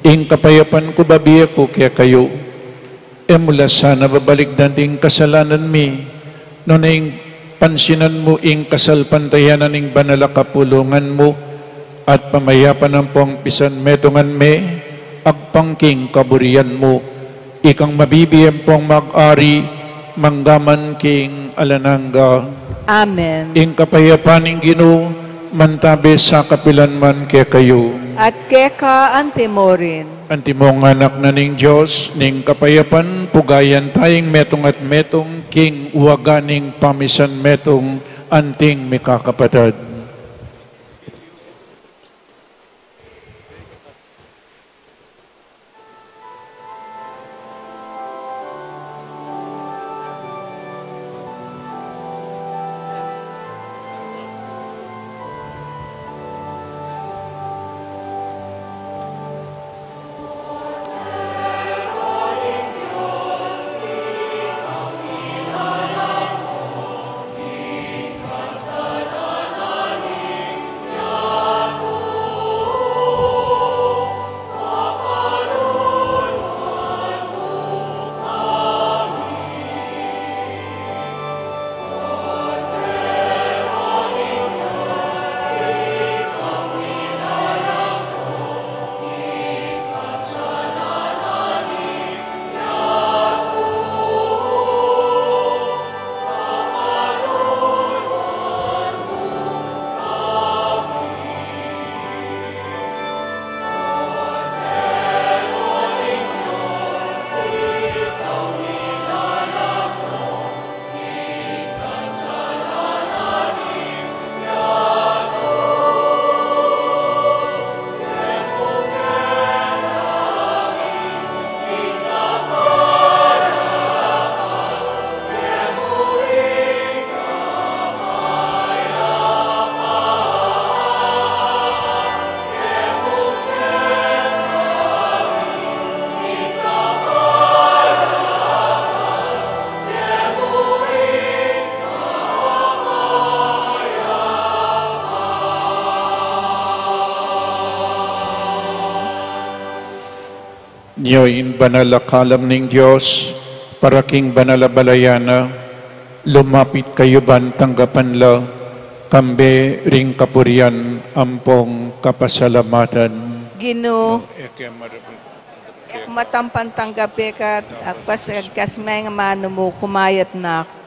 ing kapayapan ku bibie ku kekayu. E mu la sana babalikdan ding kasalanan mi, nune ing pansinan mu ing kasalpantayanan ning banal a kapulungan mu, at pamayapan ampong pisanmetungan me agpang king kaburian mu, ikang mabibie ampong mag-ari manggaman king alang angga. Amen. Ing kapayapan ning Ginu mantabe sa kapilan man kekayu. At keka anti mu rin. Antimong anak na ning Dios, ning kapayapan pugayan taya ing metung at metung king waga ning pamisanmetung anting mikakapatad. Nyo ing banal a kalam ning Dios, para king banal a balayan na, lumapit kayu ban tanggapan la, kambe ring kapurian ampong kapasalamatan. Ginu, e ku matampang tanggape ka, agpasagkas me ing amanu mu, kumayap na ku.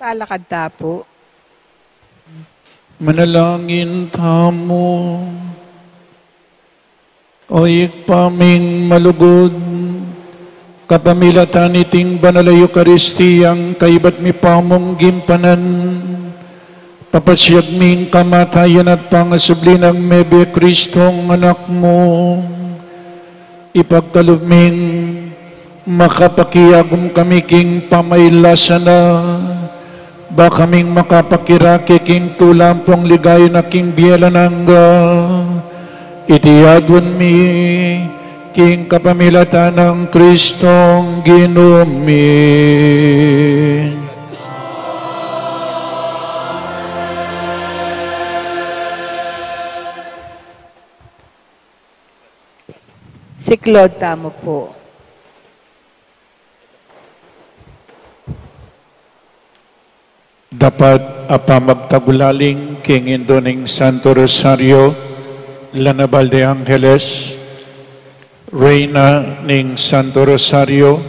Kalakad ta pu. Manalangin tamu. O Ibpa ming malugud, kapamilatan niting banal a Eukaristiyang kaibat mi pamung gimpanan, papasiag ming kamatayan at pangasubli nang mebie Kristong Anak mu. Ipagkalub ming makapakiagum kami king pamailasan na, ba kaming makapakirake king tula ampong ligaya na king bie alang angga. Iti aduan mi king kapamilatan nang Kristong Ginu mi. Siklaud tamu pu. Dapat a pamagtagulaling king Indu ning Santo Rosario, La Naval de Angeles, Reyna ning Santo Rosario,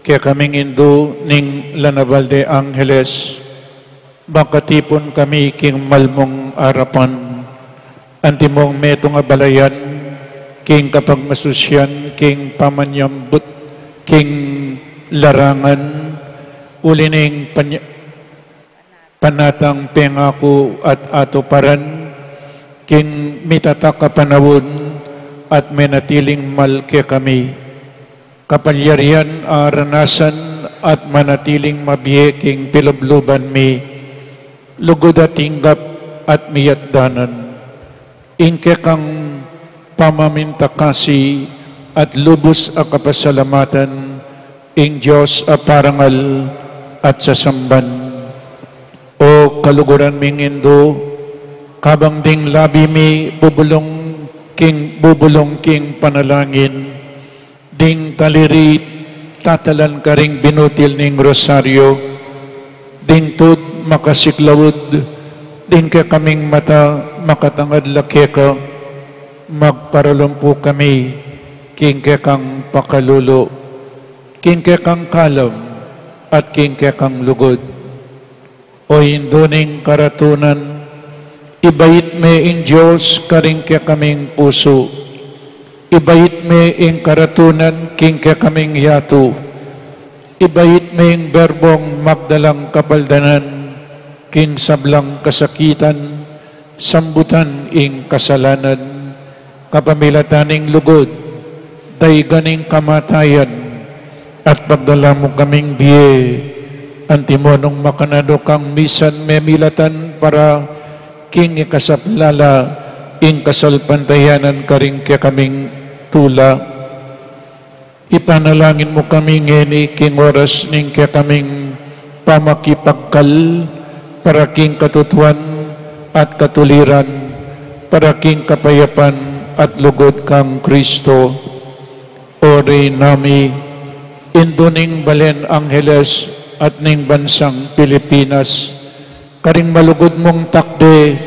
kekaming Indu ning La Naval de Angeles, makatipun kami king mal mung arapan. Antimong metung a balayan king kapagmasusyan, king pamanyambut king larangan, uli ning panya-, panatang pengaku at atuparan, king mitatak a panaun at menatiling mal kekami. Kapalyarian a ranasan at manatiling mabie king pilubluban mi, lugud a tinggap at miyatdanan. Ing kekang pamamintakasi at lubus a kapasalamatan, ing Dios a parangal at sasamban. O kaluguran ming Indu, kabang ding labi mi bubulung king, bubulung king panalangin, ding kalirit tatalan karing binutil ning rosaryo, ding tud makasiklaud, ding kekaming mata makatangad la keka, magparalumpu kami king kekang pakalulu, king kekang kalam, at king kekang lugud. O Indu ning karatunan, ibait me ing Dios karing kekaming pusu. Ibait me ing karatunan king kekaming yatu. Ibait me ing Berbong magdalang kapaldanan king sablang kasakitan, sambutan ing kasalanan, kapamilatan ning lugud, daigan ing kamatayan, at pagdala mu kaming bie. Antimo nung makananu kang misan memilatan para king ikasaplala ing kasalpantayanan karing kekaming tula. Ipanalangin mu kami ngeni king oras ning kekaming pamakipagkal para king katutuan at katuliran, para king kapayapan at lugud kang Kristo. O Reyna mi, Indu ning balen Angeles at ning bansang Pilipinas, karing malugud mung takde,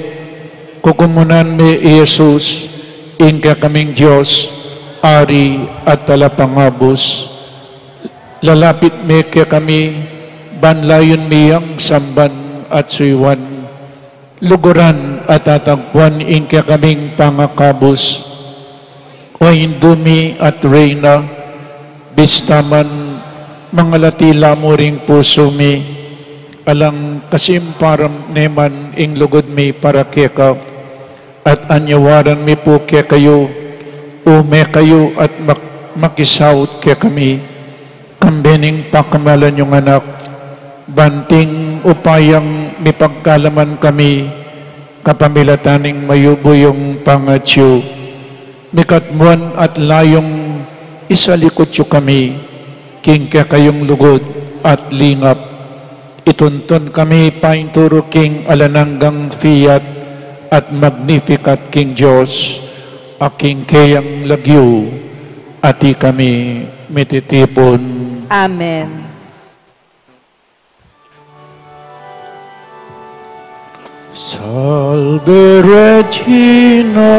kukumunan me i Jesus, ing kekaming Dios, Ari at Talapangabus. Lalapit me kekami, ban layun mi yang samban at suyuan. Luguran at tatagpuan ing kekaming pangakabus. O Indu mi at Reyna, bista man mangalati la mu ring pusu mi, alang kasimparam ne man ing lugud mi para keka, at anyawaran mi pu kekayu, ume kayu at mak-, makisaut kekami, kambe ning pakamalan yung Anak, ban king upayang mipagkalaman kami, kapamilatan ning mayubu yung pangatyu, mikatmuan at layung isalikut yu kami, king kekayung lugud at lingap. Ituntun kami painturu king alang anggang fiat at Magnificat king Dios, a king keyang lagyu, atin kami mititipun. Amen. Salve Regina.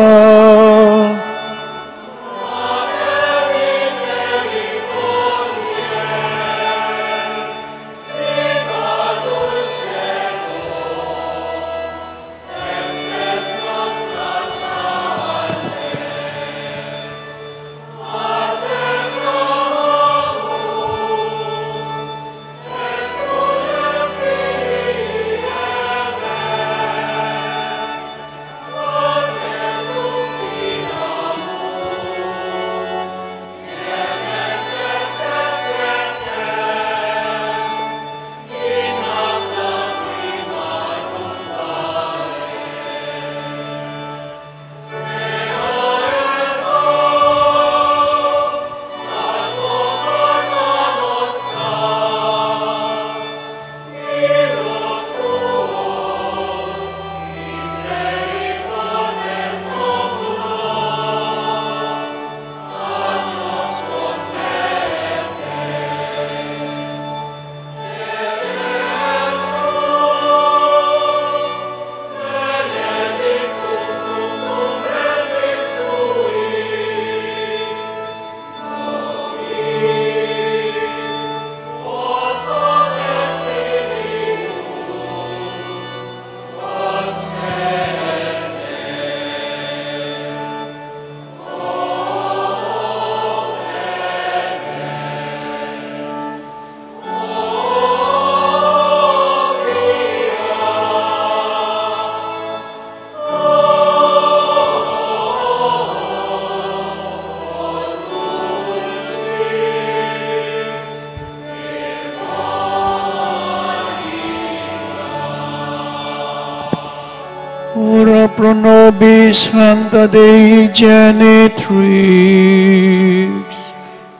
pro nobis Sancta Dei Genitrix.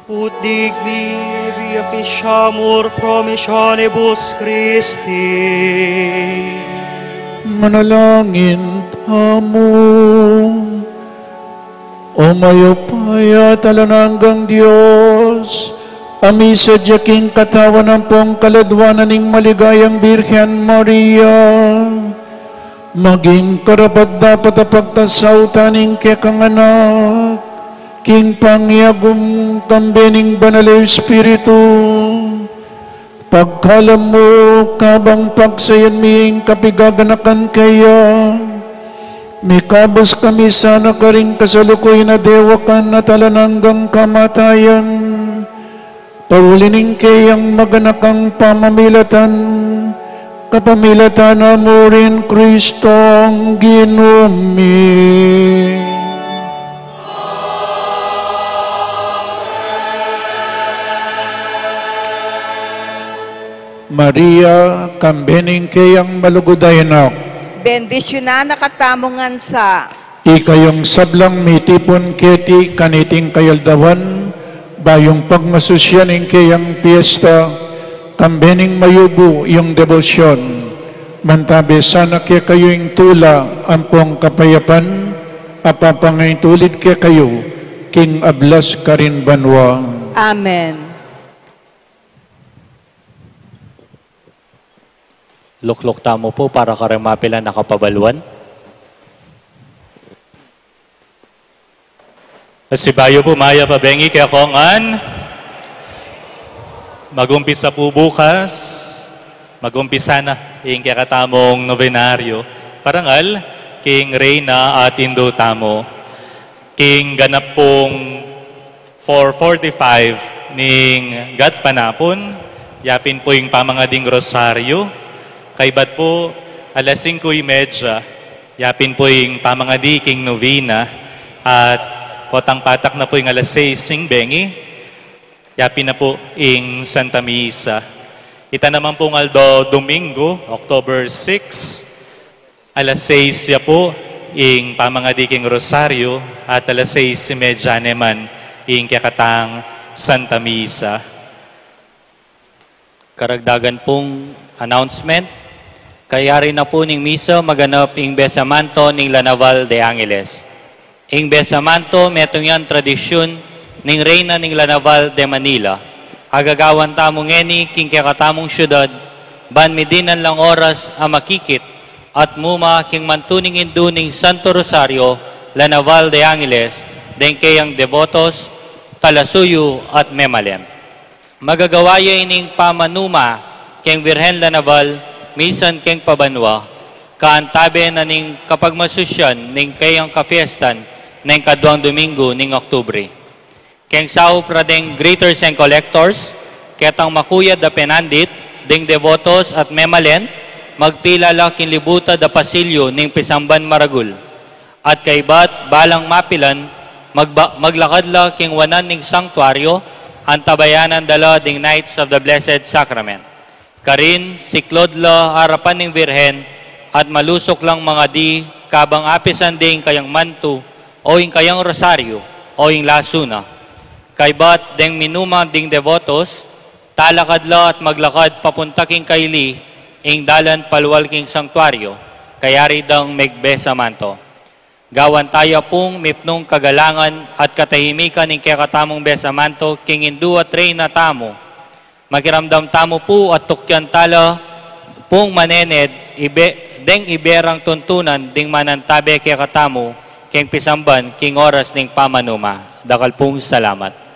Ut digni e via faciamur promissionibus Christi. Manalangin tamu. O mayupaya at alang anggang Dios, a misadya king katawan ampong kaladwanan ning maligayang Birhen Maria, maging karapat-dapat a pagtasautan ning kekang anak, king pangyagum kambe ning Banal a Espiritu, pagkalam mu, kabang pagsayan mi ing kapigaganakan keya, mikabus kami sana karing kasalukuyan a dewakan at alang anggang kamatayan, pauli ning keyang maganakang pamamilatan, kapamilatan na mu rin Kristong Ginu mi. Maria, kambe ning keyang malugud a anak. Bendisyunan na katamu ngan sa. Ikayung sablang mitipun keti kaniting kayaldawan, bayung pagmasusyan ing keyang piesta, kambe ning mayubu yung debosyon. Mantabe sana kekayu ing tula ampong kapayapan, a papangaintulid kekayu king ablas karin banua. Amen. Lukluk tamu pu para karing mapilan a kapabaluan. Pasibayu pu, mayap a bengi kekayu ngan. Magumpisa pu bukas, magumpisa na ing kekatamung nobenaryo. Parangal king Reyna at Indu tamu. King ganap pung four forty-five ning gatpanapun, yapin pu ing pamangading rosaryo. Kaybat pu, alas singko y medya, yapin pu ing pamangadi king novena, at potang patak na pu ing alas sais ning bengi, yapin na pu ing Santa Misa. Ita naman pung aldo Domingo, October six, alas sais ya pu ing pamangadi king rosaryo, at alas sais y medya naman ing kekatang Santa Misa. Karagdagan pung announcement, kayari na pu ning misa maganap ing Besamanto ning La Naval de Angeles. Ing Besamanto, metung yang tradisyun ning Reyna ning La Naval de Manila. Agagawan tamu ngeni king kekatamung syudad, ban midinan lang oras a makikit at muma king mantu ning indu ning Santo Rosario, La Naval de Angeles, deng keyang debotos, talasuyu at memalen. Magagawa ya ining pamanuma keng Birhen La Naval, misan keng pabanua, kaantabe na ning kapagmasusyan ning keyang kafiestan neng kaduang Domingo ning Oktubre. Keng saup ra deng greeters and collectors, ketang makuyad a penandit deng debotos at memalen, magpila la king libutad a pasilyu ning pisamban maragul. At kaybat, balang mapilan, magba-, maglakad la king wanan ning sangtuaryo, antabayanan da la ding Knights of the Blessed Sacrament. Karin, siklod la arapan ning Birhen, at malusuk lang mangadi kabang apisan de ing kayang mantu, o ing kayang rosaryo, o ing lasu na. Kaybat, deng minuma ding debotos, talakad la at maglakad papunta king kaili, ing dalan palual king sangtuaryo, kayari dang megbesamanto. Gawan taya pung mipnung kagalangan at katahimikan ing kekatamung besamanto king Indu at Reyna tamu. Makiramdam tamu pu at tukyan tala pung manened ibe, deng iberang tuntunan ding manantabe kekatamu keng pisamban king oras ning pamanuma. Dakal pung salamat.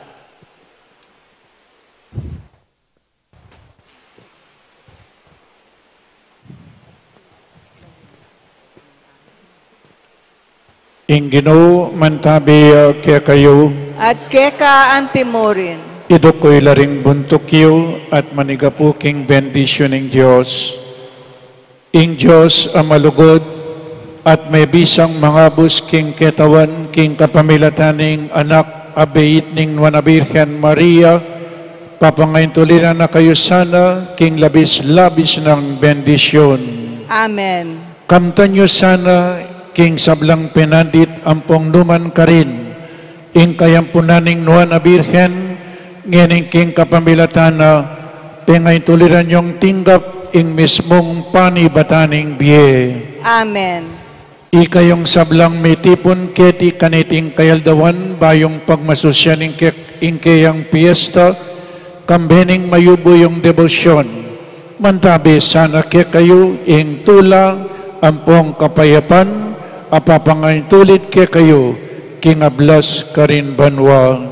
Ing Ginu mantabi ya kekayu. At keka anti mu rin. Iduk yu la ring buntuk yu at manigapu king bendisyun ning Dios. Ing Dios a malugud at mebisang mangabus king ketawan king kapamilatan ning Anak a beit ning Nuan a Birhen Maria, papangaintulinan na kayu sana king labis-labis nang bendisyun. Amen. Kamtan yu sana King sablang penandit ampong numan karin ing kayampunan ning Nuan a Birhen, ngening king kapamilatan na, pengaintuliran yung tinggap ing mismung panibatan ning bie. Amen. Ikayung sablang mitipun keti kaniting kayaldawan, bayung pagmasusyan ing ke-, ing keyang piesta, kambe ning mayubu yung debosyon, mantabe sana kekayu ing tula ampong kapayapan, a papangaintulid kekayu king ablas karin banua.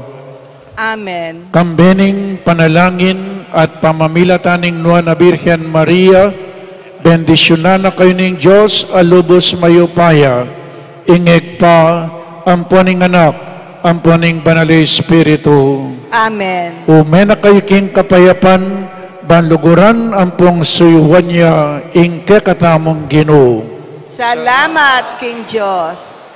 Amen. Kambe ning panalangin at pamamilatan ning Nuan a Birhen Maria, bendisyunan na kayu ning Dios a lubus mayupaya, ing Ibpa, ampo ning Anak, ampo ning Banal a Espiritu. Amen. Ume na kayu king kapayapan, ban luguran ampong suyuan ya ing kekatamung Ginu. Salamat king Dios.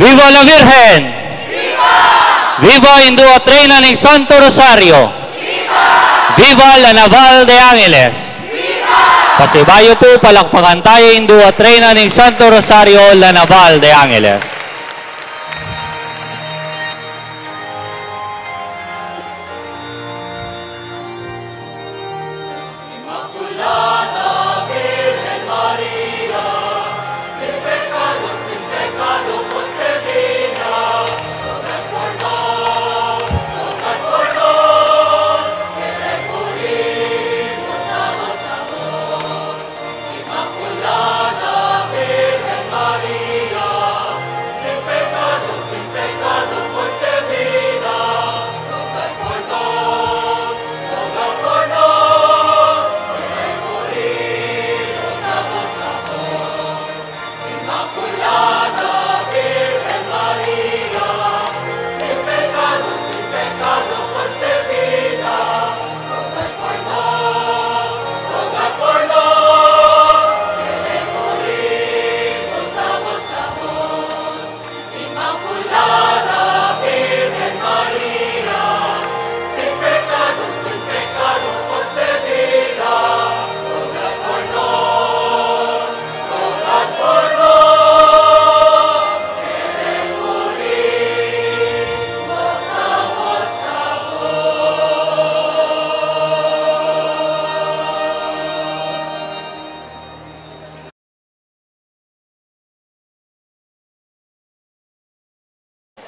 Viva la Virgen! Viva! Viva Indu at Reyna ning Santo Rosario! Viva! Viva la Naval de Angeles! Viva! Pasibayu pu, palakpakan tayu Indu at Reyna ning Santo Rosario, la Naval de Angeles.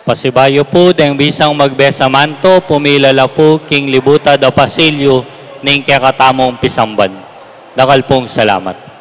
Pasibayu pu, deng bisang magbesamanto, pumila la pu king libutad a pasilyu ning kekatamung pisamban. Dakal pung salamat.